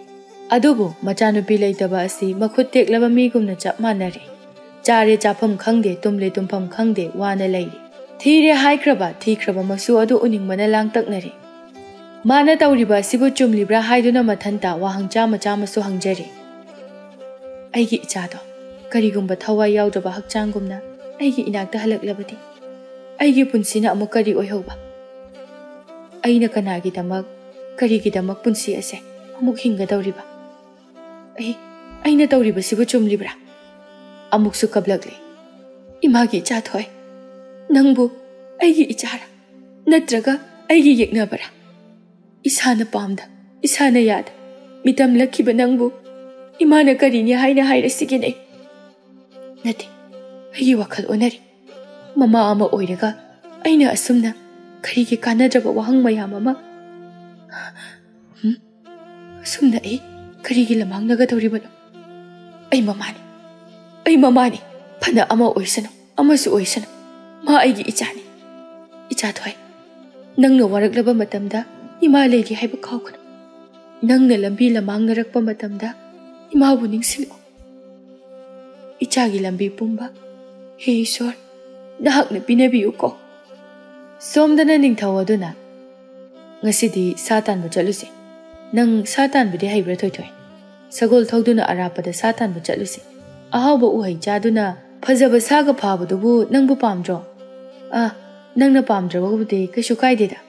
ꯑꯗꯨꯕꯨ ꯃꯆꯥꯅꯨꯄꯤ ꯂꯩꯇꯕ ꯑꯁꯤ ꯃꯈꯨꯠ ꯇꯦꯛꯂꯕ ꯃꯤꯒꯨꯝꯅ ꯆꯞ ꯃꯥꯟꯅꯔꯦ꯫ ꯆꯥꯔꯦ ꯆꯥꯐꯝ ꯈꯪꯗꯦ, ꯇꯨꯝꯂꯦ ꯇꯨꯝꯐꯝ ꯈꯪꯗꯦ, ꯋꯥꯅ ꯂꯩꯔꯤ꯫ ꯊꯤꯔꯦ ꯍꯥꯏꯈ꯭ꯔꯕ, ꯊꯤꯈ꯭ꯔꯕ ꯃꯁꯨ ꯑꯗꯨ ꯎꯅꯤꯡꯕꯅ ꯂꯥꯡꯇꯛꯅꯔꯦ꯫ ꯃꯥꯅ ꯇꯧꯔꯤꯕ ꯑꯁꯤꯕꯨ ꯆꯨꯝꯂꯤꯕ꯭ꯔꯥ ꯍꯥꯏꯗꯨꯅ ꯃꯊꯟꯇ ꯋꯥꯍꯪ ꯆꯥꯃ ꯆꯥꯃꯁꯨ ꯍꯪꯖꯔꯤ꯫ ꯑꯩꯒꯤ ꯏꯆꯥꯗꯣ ꯀꯔꯤꯒꯨꯝꯕ ꯊꯋꯥꯏ ꯌꯥꯎꯗ꯭ꯔꯕ ꯍꯛꯆꯥꯡꯒꯨꯝꯅ ꯑꯩꯒꯤ ꯏꯅꯥꯛꯇ ꯍꯜꯂꯛꯂꯕꯗꯤ ꯑꯩꯒꯤ ꯄꯨꯟꯁꯤꯅ ꯑꯃꯨꯛ ꯀꯔꯤ ꯑꯣꯏꯍꯧꯕ? ꯑꯩꯅ ꯀꯅꯥꯒꯤꯗꯃꯛ, ꯀꯔꯤꯒꯤꯗꯃꯛ ꯄꯨꯟꯁꯤ ꯑꯁꯦ ꯑꯃꯨꯛ ꯍꯤꯡꯒꯗꯧꯔꯤꯕ? ꯑꯩ, ꯑꯩꯅ ꯇꯧꯔꯤꯕꯁꯤꯕꯨ ꯆꯨꯝꯂꯤꯕ꯭ꯔꯥ? ꯑꯃꯨꯛꯁꯨ ꯀꯞꯂꯛꯂꯦ꯫ ꯏꯃꯥꯒꯤ ꯏꯆꯥ ꯊꯣꯏ, ꯅꯪꯕꯨ ꯑꯩꯒꯤ ꯏꯆꯥꯔꯥ? ꯅꯠꯇ꯭ꯔꯒ ꯑꯩꯒꯤ ꯌꯦꯛꯅꯕꯔꯥ? ꯏꯁꯥꯅ ꯄꯥꯝꯗ, ꯏꯁꯥꯅ ꯌꯥꯗ, ꯃꯤꯇꯝꯂꯛꯈꯤꯕ ꯅꯪꯕꯨ ꯏꯃꯥꯅ ꯀꯔꯤꯅꯤ ꯍꯥꯏꯅ ꯍꯥꯏꯔꯁꯤꯒꯦꯅꯦ? ꯅꯠꯇꯦ, ꯑꯩꯒꯤ ꯋꯥꯈꯜ ꯑꯣꯟꯅꯔꯦ꯫ ꯃꯃꯥ ꯑꯃ ꯑꯣꯏꯔꯒ ꯑꯩꯅ ꯑꯁꯨꯝꯅ ꯀꯔꯤꯒꯤ ꯀꯥꯟꯅꯗ꯭ꯔꯕ ꯋꯥꯍꯪ ꯃꯌꯥꯝ ꯑꯃ? ꯍꯨꯝ? ꯑꯁꯨꯝꯅ ꯑꯩ ꯀꯔꯤꯒꯤ ꯂꯃꯥꯡꯅꯒꯗꯧꯔꯤꯕꯅꯣ? ꯑꯩ ꯃꯃꯥꯅꯤ, ꯑꯩ ꯃꯃꯥꯅꯤ꯫ ꯐꯅ ꯑꯃ ꯑꯣꯏꯁꯅꯨ, ꯑꯃꯁꯨ ꯑꯣꯏꯁꯅꯨ, ꯃꯥ ꯑꯩꯒꯤ ꯏꯆꯥꯅꯤ꯫ ꯏꯆꯥ ꯊꯣꯏ, ꯅꯪꯅ ꯋꯥꯔꯛꯂꯕ ꯃꯇꯝꯗ ꯏꯃꯥ ꯂꯩꯔꯤ ꯍꯥꯏꯕ ꯀꯥꯎꯒꯅꯨ꯫ ꯅꯪꯅ ꯂꯝꯕꯤ ꯂꯃꯥꯡꯅꯔꯛꯄ ꯃꯇꯝꯗ ꯏꯃꯥꯕꯨ ꯅꯤꯡꯁꯤꯡꯂꯨ꯫ ꯏꯆꯥꯒꯤ ꯂꯝꯕꯤ ꯄꯨꯝꯕ, ꯍꯦ ꯏꯁꯣꯔ, ꯅꯍꯥꯛꯅ ꯄꯤꯅꯕꯤꯌꯨꯀꯣ꯫ ꯁꯣꯝꯗꯅ ꯅꯤꯡꯊꯧ ꯑꯗꯨꯅ, "ꯉꯁꯤꯗꯤ ꯁꯥ ꯇꯥꯟꯕ ꯆꯠꯂꯨꯁꯦ꯫ ꯅꯪ ꯁꯥ ꯇꯥꯟꯕꯗꯤ ꯍꯩꯕ꯭ꯔꯥ, ꯊꯣꯏꯊꯣꯏ? ꯁꯒꯣꯜ ꯊꯧꯗꯨꯅ ꯑꯔꯥꯞꯄꯗ ꯁꯥ ꯇꯥꯟꯕ ꯆꯠꯂꯨꯁꯦ꯫ ꯑꯍꯥꯎꯕ ꯎꯍꯩ ꯆꯥꯗꯨꯅ ꯐꯖꯕ ꯁꯥꯒ ꯐꯥꯕꯗꯨꯕꯨ ꯅꯪꯕꯨ ꯄꯥꯝꯗ꯭ꯔꯣ? ꯑꯥ, ꯅꯪꯅ ꯄꯥꯝꯗ꯭ꯔꯕꯕꯨꯗꯤ ꯀꯩꯁꯨ ꯀꯥꯏꯗꯦꯗ꯫"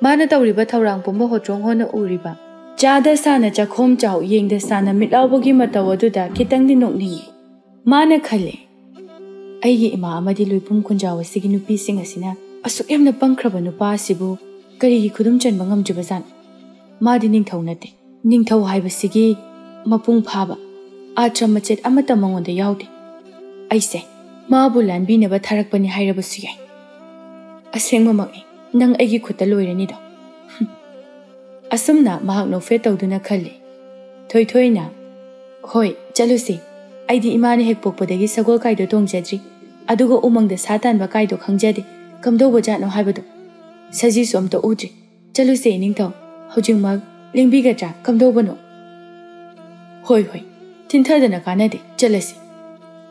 ꯃꯥꯅ ꯇꯧꯔꯤꯕ ꯊꯧꯔꯥꯡ ꯄꯨꯝꯕ ꯍꯣꯇ꯭ꯔꯣꯡ ꯍꯣꯅ ꯎꯔꯤꯕ, ꯆꯥꯗ ꯁꯥꯅ ꯆꯥꯛꯈꯣꯝ ꯆꯥꯎ, ꯌꯦꯡꯗ ꯁꯥꯅ ꯃꯤꯠ ꯂꯥꯎꯕꯒꯤ ꯃꯇꯧ ꯑꯗꯨꯗ ꯈꯤꯇꯪꯗꯤ ꯅꯣꯛꯅꯤꯡꯉꯤ꯫ ꯃꯥꯅ ꯈꯜꯂꯦ, "ꯑꯩꯒꯤ ꯏꯃꯥ ꯑꯃꯗꯤ ꯂꯨꯏꯄꯨꯝ ꯈꯨꯟꯖꯥꯎ ꯑꯁꯤꯒꯤ ꯅꯨꯄꯤꯁꯤꯡ ꯑꯁꯤꯅ ꯑꯁꯨꯛ ꯌꯥꯝꯅ ꯄꯪꯈ꯭ꯔꯕ ꯅꯨꯄꯥ ꯑꯁꯤꯕꯨ ꯀꯔꯤꯒꯤ ꯈꯨꯗꯨꯝ ꯆꯟꯕ ꯉꯝꯗ꯭ꯔꯤꯕꯖꯥꯠꯅꯣ? ꯃꯥꯗꯤ ꯅꯤꯡꯊꯧ ꯅꯠꯇꯦ, ꯅꯤꯡꯊꯧ ꯍꯥꯏꯕꯁꯤꯒꯤ ꯃꯄꯨꯡ ꯐꯥꯕ ꯑꯥꯔꯊ ꯃꯆꯦꯠ ꯑꯃꯠꯇ ꯃꯉꯣꯟꯗ ꯌꯥꯎꯗꯦ꯫ ꯑꯩꯁꯦ ꯃꯥꯕꯨ ꯂꯥꯟꯕꯤꯅꯕ ꯊꯥꯔꯛꯄꯅꯤ ꯍꯥꯏꯔꯕꯁꯨ ꯌꯥꯏ꯫ ꯑꯁꯦꯡꯕꯃꯛꯅꯤ, ꯅꯪ ꯑꯩꯒꯤ ꯈꯨꯠꯇ ꯂꯣꯏꯔꯅꯤꯗꯣ꯫ ꯑꯁꯨꯝꯅ ꯃꯍꯥꯛ ꯅꯣꯛꯐꯦꯠ ꯇꯧꯗꯨꯅ ꯈꯜꯂꯤ꯫ ꯊꯣꯏꯊꯣꯏꯅ, "ꯍꯣꯏ, ꯆꯠꯂꯨꯁꯤ꯫ ꯑꯩꯗꯤ ꯏꯃꯥꯅ ꯍꯦꯛ ꯄꯣꯛꯄꯗꯒꯤ ꯁꯒꯣꯜ ꯀꯥꯏꯗꯣ ꯇꯣꯡꯖꯗ꯭ꯔꯤ, ꯑꯗꯨꯒ ꯎꯃꯪꯗ ꯁꯥ ꯇꯥꯟꯕ ꯀꯥꯏꯗꯣ ꯈꯪꯖꯗꯦ꯫ ꯀꯝꯗꯧꯕꯖꯥꯠꯅꯣ ꯍꯥꯏꯕꯗꯣ꯫ ꯁꯖꯤꯁꯨ ꯑꯝꯇ ꯎꯗ꯭ꯔꯤ꯫ ꯆꯠꯂꯨꯁꯦ, ꯅꯤꯡꯊꯧ꯫ ꯍꯧꯖꯤꯛꯃꯛ ꯂꯦꯡꯕꯤꯒꯗ꯭ꯔꯥ? ꯀꯝꯗꯧꯕꯅꯣ?" "ꯍꯣꯏ, ꯍꯣꯏ, ꯊꯤꯟꯊꯗꯅ ꯀꯥꯟꯅꯗꯦ, ꯆꯠꯂꯁꯤ꯫"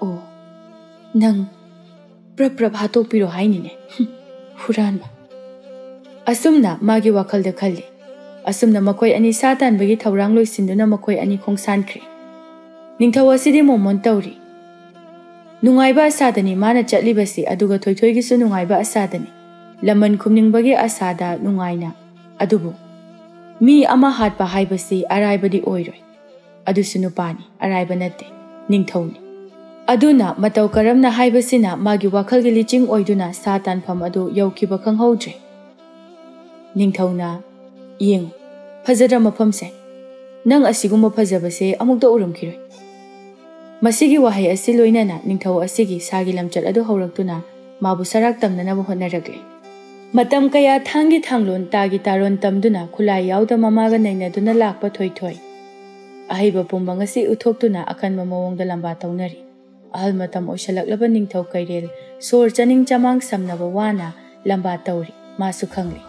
"ꯑꯣ, ꯅꯪ ꯄ꯭ꯔꯞ ꯄ꯭ꯔꯞ ꯍꯥꯠꯇꯣꯛꯄꯤꯔꯣ ꯍꯥꯏꯅꯤꯅꯦ꯫ ꯍꯨꯝ, ꯍꯨꯔꯥꯟꯕ꯫" ꯑꯁꯨꯝꯅ ꯃꯥꯒꯤ ꯋꯥꯈꯜꯗ ꯈꯜꯂꯤ꯫ ꯑꯁꯨꯝꯅ ꯃꯈꯣꯏ ꯑꯅꯤ ꯁꯥ ꯇꯥꯟꯕꯒꯤ ꯊꯧꯔꯥꯡ ꯂꯣꯏꯁꯤꯟꯗꯨꯅ ꯃꯈꯣꯏ ꯑꯅꯤ ꯈꯣꯡꯁꯥꯟꯈ꯭ꯔꯦ꯫ ꯅꯤꯡꯊꯧ ꯑꯁꯤꯗꯤ ꯃꯣꯃꯣꯟ ꯇꯧꯔꯤ꯫ ꯅꯨꯡꯉꯥꯏꯕ ꯑꯁꯥꯗꯅꯤ ꯃꯥꯅ ꯆꯠꯂꯤꯕꯁꯤ, ꯑꯗꯨꯒ ꯊꯣꯏꯊꯣꯏꯒꯤꯁꯨ ꯅꯨꯡꯉꯥꯏꯕ ꯑꯁꯥꯗꯅꯤ꯫ ꯂꯃꯟ ꯈꯨꯝꯅꯤꯡꯕꯒꯤ ꯑꯁꯥꯗ ꯅꯨꯡꯉꯥꯏꯅ꯫ ꯑꯗꯨꯕꯨ ꯃꯤ ꯑꯃ ꯍꯥꯠꯄ ꯍꯥꯏꯕꯁꯤ ꯑꯔꯥꯏꯕꯗꯤ ꯑꯣꯏꯔꯣꯏ꯫ ꯑꯗꯨꯁꯨ ꯅꯨꯄꯥꯅꯤ, ꯑꯔꯥꯏꯕ ꯅꯠꯇꯦ, ꯅꯤꯡꯊꯧꯅꯤ꯫ ꯑꯗꯨꯅ ꯃꯇꯧ ꯀꯔꯝꯅ ꯍꯥꯏꯕꯁꯤꯅ ꯃꯥꯒꯤ ꯋꯥꯈꯜꯒꯤ ꯂꯤꯆꯤꯡ ꯑꯣꯏꯗꯨꯅ ꯁꯥ ꯇꯥꯟꯐꯝ ꯑꯗꯨ ꯌꯧꯈꯤꯕ ꯈꯪꯍꯧꯗ꯭ꯔꯦ꯫ ꯅꯤꯡꯊꯧꯅ, "ꯌꯦꯡꯉꯨ, ꯐꯖꯗ꯭ꯔ ꯃꯐꯝꯁꯦ? ꯅꯪ ꯑꯁꯤꯒꯨꯝꯕ ꯐꯖꯕꯁꯦ ꯑꯃꯨꯛꯇ ꯎꯔꯝꯈꯤꯔꯣꯏ꯫" ꯃꯁꯤꯒꯤ ꯋꯥꯍꯩ ꯑꯁꯤ ꯂꯣꯏꯅꯅ ꯅꯤꯡꯊꯧ ꯑꯁꯤꯒꯤ ꯁꯥꯒꯤ ꯂꯝꯆꯠ ꯑꯗꯨ ꯍꯧꯔꯛꯇꯨꯅ ꯃꯥꯕꯨ ꯁꯔꯥꯛ ꯇꯝꯅꯅꯕ ꯍꯣꯠꯅꯔꯛꯂꯦ꯫ ꯃꯇꯝ ꯀꯌꯥ ꯊꯥꯡꯒꯤ ꯊꯥꯡꯂꯣꯟ, ꯇꯥꯒꯤ ꯇꯥꯔꯣꯟ ꯇꯝꯗꯨꯅ ꯈꯨꯠꯂꯥꯏ ꯌꯥꯎꯗ ꯃꯃꯥꯒ ꯅꯩꯅꯗꯨꯅ ꯂꯥꯛꯄ ꯊꯣꯏꯊꯣꯏ꯫ ꯑꯍꯩꯕ ꯄꯨꯝꯕ ꯉꯁꯤ ꯎꯠꯊꯣꯛꯇꯨꯅ ꯑꯀꯟꯕ ꯃꯑꯣꯡꯗ ꯂꯝꯕꯥ ꯇꯧꯅꯔꯤ꯫ ꯑꯍꯜ ꯃꯇꯝ ꯑꯣꯏꯁꯜꯂꯛꯂꯕ ꯅꯤꯡꯊꯧ ꯀꯩꯔꯦꯜ ꯁꯣꯔ ꯆꯥꯅꯤꯡ ꯆꯃꯥꯡ ꯁꯝꯅꯕ ꯋꯥꯅ ꯂꯝꯕꯥ ꯇꯧꯔꯤ꯫ ꯃꯥꯁꯨ ꯈꯪꯂꯤ꯫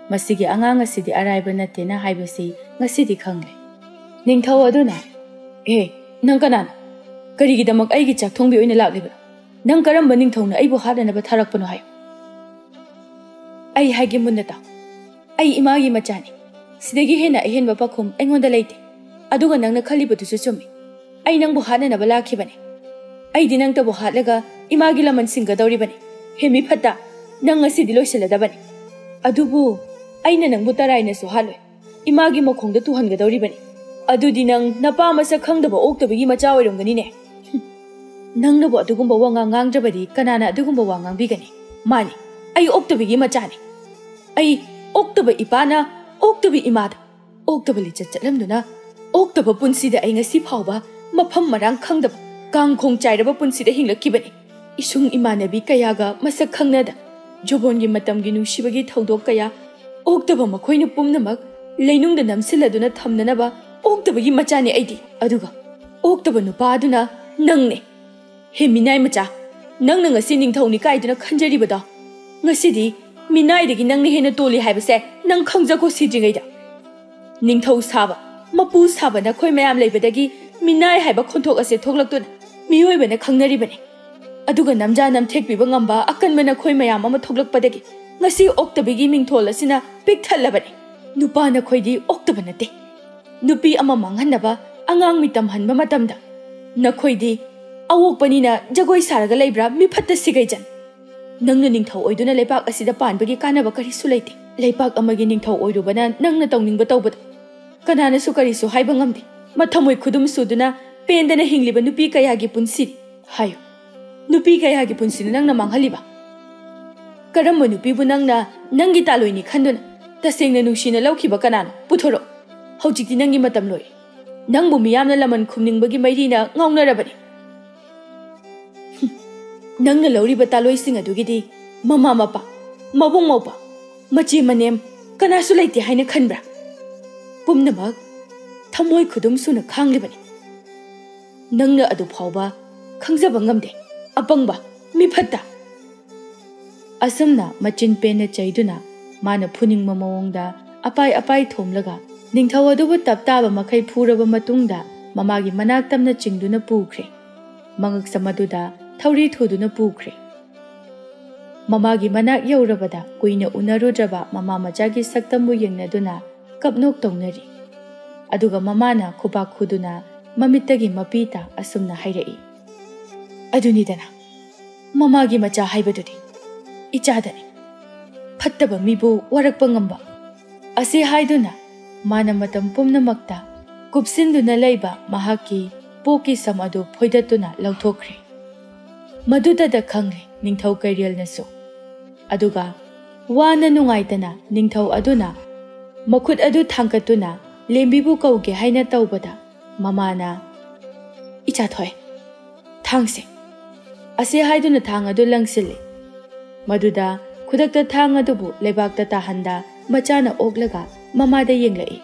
ꯃꯁꯤꯒꯤ ꯑꯉꯥꯡ ꯑꯁꯤꯗꯤ ꯑꯔꯥꯏꯕ ꯅꯠꯇꯦꯅ ꯍꯥꯏꯕꯁꯤ ꯉꯁꯤꯗꯤ ꯈꯪꯂꯦ꯫ ꯅꯤꯡꯊꯧ ꯑꯗꯨꯅ, "ꯑꯦ, ꯅꯪ ꯀꯅꯥꯅꯣ? ꯀꯔꯤꯒꯤꯗꯃꯛ ꯑꯩꯒꯤ ꯆꯥꯛ ꯊꯣꯡꯕꯤ ꯑꯣꯏꯅ ꯂꯥꯛꯂꯤꯕꯅꯣ? ꯅꯪ ꯀꯔꯝꯕ ꯅꯤꯡꯊꯧꯅ ꯑꯩꯕꯨ ꯍꯥꯠꯅꯅꯕ ꯊꯥꯔꯛꯄꯅꯣ ꯍꯥꯏꯌꯨ꯫ ꯑꯩ ꯍꯥꯏꯒꯦ ꯃꯨꯟꯅ ꯇꯥꯎ꯫ ꯑꯩ ꯏꯃꯥꯒꯤ ꯃꯆꯥꯅꯤ꯫ ꯁꯤꯗꯒꯤ ꯍꯦꯟꯅ ꯑꯍꯦꯟꯕ ꯄꯥꯈꯨꯝ ꯑꯩꯉꯣꯟꯗ ꯂꯩꯇꯦ꯫ ꯑꯗꯨꯒ ꯅꯪꯅ ꯈꯜꯂꯤꯕꯗꯨꯁꯨ ꯆꯨꯝꯃꯤ꯫ ꯑꯩ ꯅꯪꯕꯨ ꯍꯥꯠꯅꯅꯕ ꯂꯥꯛꯈꯤꯕꯅꯤ꯫ ꯑꯩꯗꯤ ꯅꯪꯇꯕꯨ ꯍꯥꯠꯂꯒ ꯏꯃꯥꯒꯤ ꯂꯃꯟ ꯁꯤꯡꯒꯗꯧꯔꯤꯕꯅꯤ꯫ ꯍꯦ ꯃꯤꯐꯠꯇ, ꯅꯪ ꯉꯁꯤꯗꯤ ꯂꯣꯏꯁꯤꯜꯂꯗꯕꯅꯤ꯫ ꯑꯗꯨꯕꯨ ꯑꯩꯅ ꯅꯪꯕꯨ ꯇꯔꯥꯏꯅꯁꯨ ꯍꯥꯠꯂꯣꯏ꯫ ꯏꯃꯥꯒꯤ ꯃꯈꯣꯡꯗ ꯇꯨꯍꯟꯒꯗꯧꯔꯤꯕꯅꯤ꯫ ꯑꯗꯨꯗꯤ ꯅꯪ ꯅꯄꯥ ꯃꯁꯛ ꯈꯪꯗꯕ ꯑꯣꯛꯇꯕꯤꯒꯤ ꯃꯆꯥ ꯑꯣꯏꯔꯝꯒꯅꯤꯅꯦ꯫ ꯍꯨꯝ꯫ ꯅꯪꯅꯕꯨ ꯑꯗꯨꯒꯨꯝꯕ ꯋꯥꯉꯥꯡ ꯉꯥꯡꯗ꯭ꯔꯕꯗꯤ ꯀꯅꯥꯅ ꯑꯗꯨꯒꯨꯝꯕ ꯋꯥ ꯉꯥꯡꯕꯤꯒꯅꯤ? ꯃꯥꯅꯤ, ꯑꯩ ꯑꯣꯛꯇꯕꯤꯒꯤ ꯃꯆꯥꯅꯤ꯫ ꯑꯩ ꯑꯣꯛꯇꯕ ꯏꯄꯥꯅ ꯑꯣꯛꯇꯕꯤ ꯏꯃꯥꯗ ꯑꯣꯛꯇꯕ ꯂꯤꯆꯠ ꯆꯠꯂꯝꯗꯨꯅ ꯑꯣꯛꯇꯕ ꯄꯨꯟꯁꯤꯗ ꯑꯩ ꯉꯁꯤ ꯐꯥꯎꯕ ꯃꯐꯝ ꯃꯔꯥꯡ ꯈꯪꯗꯕ ꯀꯥꯡꯈꯣꯡ ꯆꯥꯏꯔꯕ ꯄꯨꯟꯁꯤꯗ ꯍꯤꯡꯂꯛꯈꯤꯕꯅꯤ꯫ ꯏꯁꯨꯡ ꯏꯃꯥꯟꯅꯕꯤ ꯀꯌꯥꯒ ꯃꯁꯛ ꯈꯪꯅꯗ ꯖꯣꯕꯣꯟꯒꯤ ꯃꯇꯝꯒꯤ ꯅꯨꯡꯁꯤꯕꯒꯤ ꯊꯧꯗꯣꯛ ꯀꯌꯥ ꯑꯣꯛꯇꯕ ꯃꯈꯣꯏꯅ ꯄꯨꯝꯅꯃꯛ ꯂꯩꯅꯨꯡꯗ ꯅꯝꯁꯤꯜꯂꯗꯨꯅ ꯊꯝꯅꯅꯕ ꯑꯣꯛꯇꯕꯒꯤ ꯃꯆꯥꯅꯤ ꯑꯩꯗꯤ꯫ ꯑꯗꯨꯒ ꯑꯣꯛꯇꯕ ꯅꯨꯄꯥ ꯑꯗꯨꯅ ꯅꯪꯅꯦ꯫ ꯍꯦ ꯃꯤꯅꯥꯏ ꯃꯆꯥ, ꯅꯪꯅ ꯉꯁꯤ ꯅꯤꯡꯊꯧꯅꯤ ꯀꯥꯏꯗꯨꯅ ꯈꯟꯖꯔꯤꯕꯗꯣ, ꯉꯁꯤꯗꯤ ꯃꯤꯅꯥꯏꯗꯒꯤ ꯅꯪꯅ ꯍꯦꯟꯅ ꯇꯣꯜꯂꯤ ꯍꯥꯏꯕꯁꯦ ꯅꯪ ꯈꯪꯖꯈꯣ ꯁꯤꯗ꯭ꯔꯤꯉꯩꯗ꯫ ꯅꯤꯡꯊꯧ ꯁꯥꯕ, ꯃꯄꯨ ꯁꯥꯕ ꯅꯈꯣꯏ ꯃꯌꯥꯝ ꯂꯩꯕꯗꯒꯤ ꯃꯤꯅꯥꯏ ꯍꯥꯏꯕ ꯈꯣꯟꯊꯣꯛ ꯑꯁꯦ ꯊꯣꯛꯂꯛꯇꯨꯅ ꯃꯤꯑꯣꯏꯕꯅ ꯈꯪꯅꯔꯤꯕꯅꯤ꯫ ꯑꯗꯨꯒ ꯅꯝꯖꯥ ꯅꯝꯊꯦꯛꯄꯤꯕ ꯉꯝꯕ ꯑꯀꯟꯕ ꯅꯈꯣꯏ ꯃꯌꯥꯝ ꯑꯃ ꯊꯣꯛꯂꯛꯄꯗꯒꯤ ꯉꯁꯤ ꯑꯣꯛꯇꯕꯤꯒꯤ ꯃꯤꯡꯊꯣꯜ ꯑꯁꯤꯅ ꯄꯤꯛ ꯊꯜꯂꯕꯅꯤ꯫ ꯅꯨꯄꯥ ꯅꯈꯣꯏꯗꯤ ꯑꯣꯛꯇꯕ ꯅꯠꯇꯦ꯫ ꯅꯨꯄꯤ ꯑꯃ ꯃꯥꯡꯍꯟꯅꯕ ꯑꯉꯥꯡ ꯃꯤꯇꯝ ꯍꯟꯕ ꯃꯇꯝꯗ ꯅꯈꯣꯏꯗꯤ ꯑꯋꯣꯛꯄꯅꯤꯅ ꯖꯒꯣꯏ ꯁꯥꯔꯒ ꯂꯩꯕ꯭ꯔꯥ? ꯃꯤꯐꯠꯇ ꯁꯤꯒꯩꯖꯟ꯫ ꯅꯪꯅ ꯅꯤꯡꯊꯧ ꯑꯣꯏꯗꯨꯅ ꯂꯩꯕꯥꯛ ꯑꯁꯤꯗ ꯄꯥꯟꯕꯒꯤ ꯀꯥꯟꯅꯕ ꯀꯔꯤꯁꯨ ꯂꯩꯇꯦ꯫ ꯂꯩꯕꯥꯛ ꯑꯃꯒꯤ ꯅꯤꯡꯊꯧ ꯑꯣꯏꯔꯨꯕꯅ ꯅꯪꯅ ꯇꯧꯅꯤꯡꯕ ꯇꯧꯕꯗ ꯀꯅꯥꯅꯁꯨ ꯀꯔꯤꯁꯨ ꯍꯥꯏꯕ ꯉꯝꯗꯦ꯫ ꯃꯊꯃꯣꯏ ꯈꯨꯗꯨꯝ ꯁꯨꯗꯨꯅ ꯄꯦꯟꯗꯅ ꯍꯤꯡꯂꯤꯕ ꯅꯨꯄꯤ ꯀꯌꯥꯒꯤ ꯄꯨꯟꯁꯤꯅꯤ꯫ ꯍꯥꯏꯌꯨ, ꯅꯨꯄꯤ ꯀꯌꯥꯒꯤ ꯄꯨꯟꯁꯤꯅ ꯅꯪꯅ ꯃꯥꯡꯍꯜꯂꯤꯕ? ꯀꯔꯝꯕ ꯅꯨꯄꯤꯕꯨ ꯅꯪꯅ ꯅꯪꯒꯤ ꯇꯥꯂꯣꯏꯅꯤ ꯈꯟꯗꯨꯅ ꯇꯁꯦꯡꯅ ꯅꯨꯡꯁꯤꯅ ꯂꯧꯈꯤꯕ ꯀꯅꯥꯅꯣ? ꯄꯨꯊꯣꯔꯛꯎ꯫ ꯍꯧꯖꯤꯛꯇꯤ ꯅꯪꯒꯤ ꯃꯇꯝ ꯂꯣꯏꯔꯦ꯫ ꯅꯪꯕꯨ ꯃꯤꯌꯥꯝꯅ ꯂꯃꯟ ꯈꯨꯝꯅꯤꯡꯕꯒꯤ ꯃꯩꯔꯤꯅ ꯉꯥꯎꯅꯔꯕꯅꯤ꯫ ꯍꯨꯝ, ꯅꯪꯅ ꯂꯧꯔꯤꯕ ꯇꯥꯂꯣꯏꯁꯤꯡ ꯑꯗꯨꯒꯤꯗꯤ ꯃꯃꯥ ꯃꯄꯥ, ꯃꯕꯨꯡ ꯃꯧꯄ꯭ꯋꯥ, ꯃꯆꯦ ꯃꯅꯦꯝ ꯀꯅꯥꯁꯨ ꯂꯩꯇꯦ ꯍꯥꯏꯅ ꯈꯟꯕ꯭ꯔꯥ? ꯄꯨꯝꯅꯃꯛ ꯊꯃꯣꯏ ꯈꯨꯗꯨꯝ ꯁꯨꯅ ꯈꯥꯡꯂꯤꯕꯅꯤ꯫ ꯅꯪꯅ ꯑꯗꯨ ꯐꯥꯎꯕ ꯈꯪꯖꯕ ꯉꯝꯗꯦ, ꯑꯄꯪꯕ, ꯃꯤꯐꯠꯇ꯫ ꯑꯁꯨꯝꯅ ꯃꯆꯤꯟ ꯄꯦꯟꯅ ꯆꯩꯗꯨꯅ ꯃꯥꯅ ꯐꯨꯅꯤꯡꯕ ꯃꯑꯣꯡꯗ ꯑꯄꯥꯏ ꯑꯄꯥꯏ ꯊꯣꯝꯂꯒ ꯅꯤꯡꯊꯧ ꯑꯗꯨꯕꯨ ꯇꯞ ꯇꯥꯕ ꯃꯈꯩ ꯐꯨꯔꯕ ꯃꯇꯨꯡꯗ ꯃꯃꯥꯒꯤ ꯃꯅꯥꯛ ꯇꯝꯅ ꯆꯤꯡꯗꯨꯅ ꯄꯨꯈ꯭ꯔꯦ꯫ ꯃꯉꯛꯁꯝ ꯑꯗꯨꯗ ꯊꯧꯔꯤ ꯊꯨꯗꯨꯅ ꯄꯨꯈ꯭ꯔꯦ꯫ ꯃꯃꯥꯒꯤ ꯃꯅꯥꯛ ꯌꯧꯔꯕꯗ ꯀꯨꯏꯅ ꯎꯅꯔꯨꯗ꯭ꯔꯕ ꯃꯃꯥ ꯃꯆꯥꯒꯤ ꯁꯛꯇꯝꯕꯨ ꯌꯦꯡꯅꯗꯨꯅ ꯀꯞꯅꯣꯛ ꯇꯧꯅꯔꯤ꯫ ꯑꯗꯨꯒ ꯃꯃꯥꯅ ꯈꯨꯕꯥꯛ ꯈꯨꯗꯨꯅ ꯃꯃꯤꯠꯇꯒꯤ ꯃꯄꯤ ꯇꯥ ꯑꯁꯨꯝꯅ ꯍꯥꯏꯔꯛꯏ, "ꯑꯗꯨꯅꯤꯗꯅ, ꯃꯃꯥꯒꯤ ꯃꯆꯥ ꯍꯥꯏꯕꯗꯨꯗꯤ ꯏꯆꯥꯗꯅꯤ꯫ ꯐꯠꯇꯕ ꯃꯤꯕꯨ ꯋꯥꯔꯛꯄ ꯉꯝꯕ"꯫ ꯑꯁꯤ ꯍꯥꯏꯗꯨꯅ ꯃꯥꯅ ꯃꯇꯝ ꯄꯨꯝꯅꯃꯛꯇ ꯀꯨꯞꯁꯤꯟꯗꯨꯅ ꯂꯩꯕ ꯃꯍꯥꯛꯀꯤ ꯄꯣꯛꯀꯤ ꯁꯝ ꯑꯗꯨ ꯐꯣꯏꯗꯠꯇꯨꯅ ꯂꯧꯊꯣꯛꯈ꯭ꯔꯦ꯫ ꯃꯗꯨꯗꯗ ꯈꯪꯂꯦ ꯅꯤꯡꯊꯧ ꯀꯩꯔꯦꯜꯅꯁꯨ꯫ ꯑꯗꯨꯒ ꯋꯥꯅ ꯅꯨꯡꯉꯥꯏꯇꯅ ꯅꯤꯡꯊꯧ ꯑꯗꯨꯅ ꯃꯈꯨꯠ ꯑꯗꯨ ꯊꯥꯡꯒꯠꯇꯨꯅ ꯂꯦꯝꯕꯤꯕꯨ ꯀꯧꯒꯦ ꯍꯥꯏꯅ ꯇꯧꯕꯗ, ꯃꯃꯥꯅ, "ꯏꯆꯥꯊꯣꯏ, ꯊꯥꯡꯁꯦ" ꯑꯁꯤ ꯍꯥꯏꯗꯨꯅ ꯊꯥꯡ ꯑꯗꯨ ꯂꯪꯁꯤꯜꯂꯤ꯫ ꯃꯗꯨꯗ ꯈꯨꯗꯛꯇ ꯊꯥꯡ ꯑꯗꯨꯕꯨ ꯂꯩꯕꯥꯛꯇ ꯇꯥꯍꯟꯗ ꯃꯆꯥꯅ ꯑꯣꯛꯂꯒ ꯃꯃꯥꯗ ꯌꯦꯡꯂꯛꯏ꯫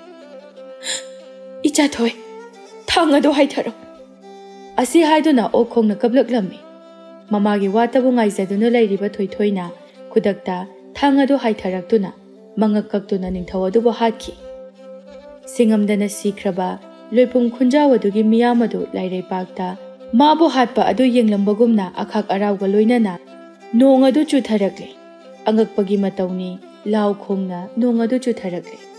"ꯏꯆꯥꯊꯣꯏ, ꯊꯥꯡ ꯑꯗꯨ ꯍꯥꯏꯊꯔꯣ" ꯑꯁꯤ ꯍꯥꯏꯗꯨꯅ ꯑꯣꯛ ꯈꯣꯡꯅ ꯀꯞꯂꯛꯂꯝꯃꯤ꯫ ꯃꯃꯥꯒꯤ ꯋꯥꯇꯕꯨ ꯉꯥꯏꯖꯗꯨꯅ ꯂꯩꯔꯤꯕ ꯊꯣꯏꯊꯣꯏꯅ ꯈꯨꯗꯛꯇ ꯊꯥꯡ ꯑꯗꯨ ꯍꯥꯏꯊꯔꯛꯇꯨꯅ ꯃꯉꯛ ꯀꯛꯇꯨꯅ ꯅꯤꯡꯊꯧ ꯑꯗꯨꯕꯨ ꯍꯥꯠꯈꯤ꯫ ꯁꯤꯡꯉꯝꯗꯅ ꯁꯤꯈ꯭ꯔꯕ ꯂꯣꯏꯄꯨꯝ ꯈꯨꯟꯖꯥꯎ ꯑꯗꯨꯒꯤ ꯃꯤꯌꯥꯝ ꯑꯗꯨ ꯂꯥꯏꯔꯩꯄꯥꯛꯇ ꯃꯥꯕꯨ ꯍꯥꯠꯄ ꯑꯗꯨ ꯌꯦꯡꯂꯝꯕꯒꯨꯝꯅ ꯑꯈꯥꯛ ꯑꯔꯥꯎꯒ ꯂꯣꯏꯅꯅ ꯅꯣꯡ ꯑꯗꯨ ꯆꯨꯊꯔꯛꯂꯦ꯫ ꯑꯉꯛꯄꯒꯤ ꯃꯇꯧꯅꯤ, ꯂꯥꯎ ꯈꯣꯡꯅ ꯅꯣꯡ ꯑꯗꯨ ꯆꯨꯊꯔꯛꯂꯦ꯫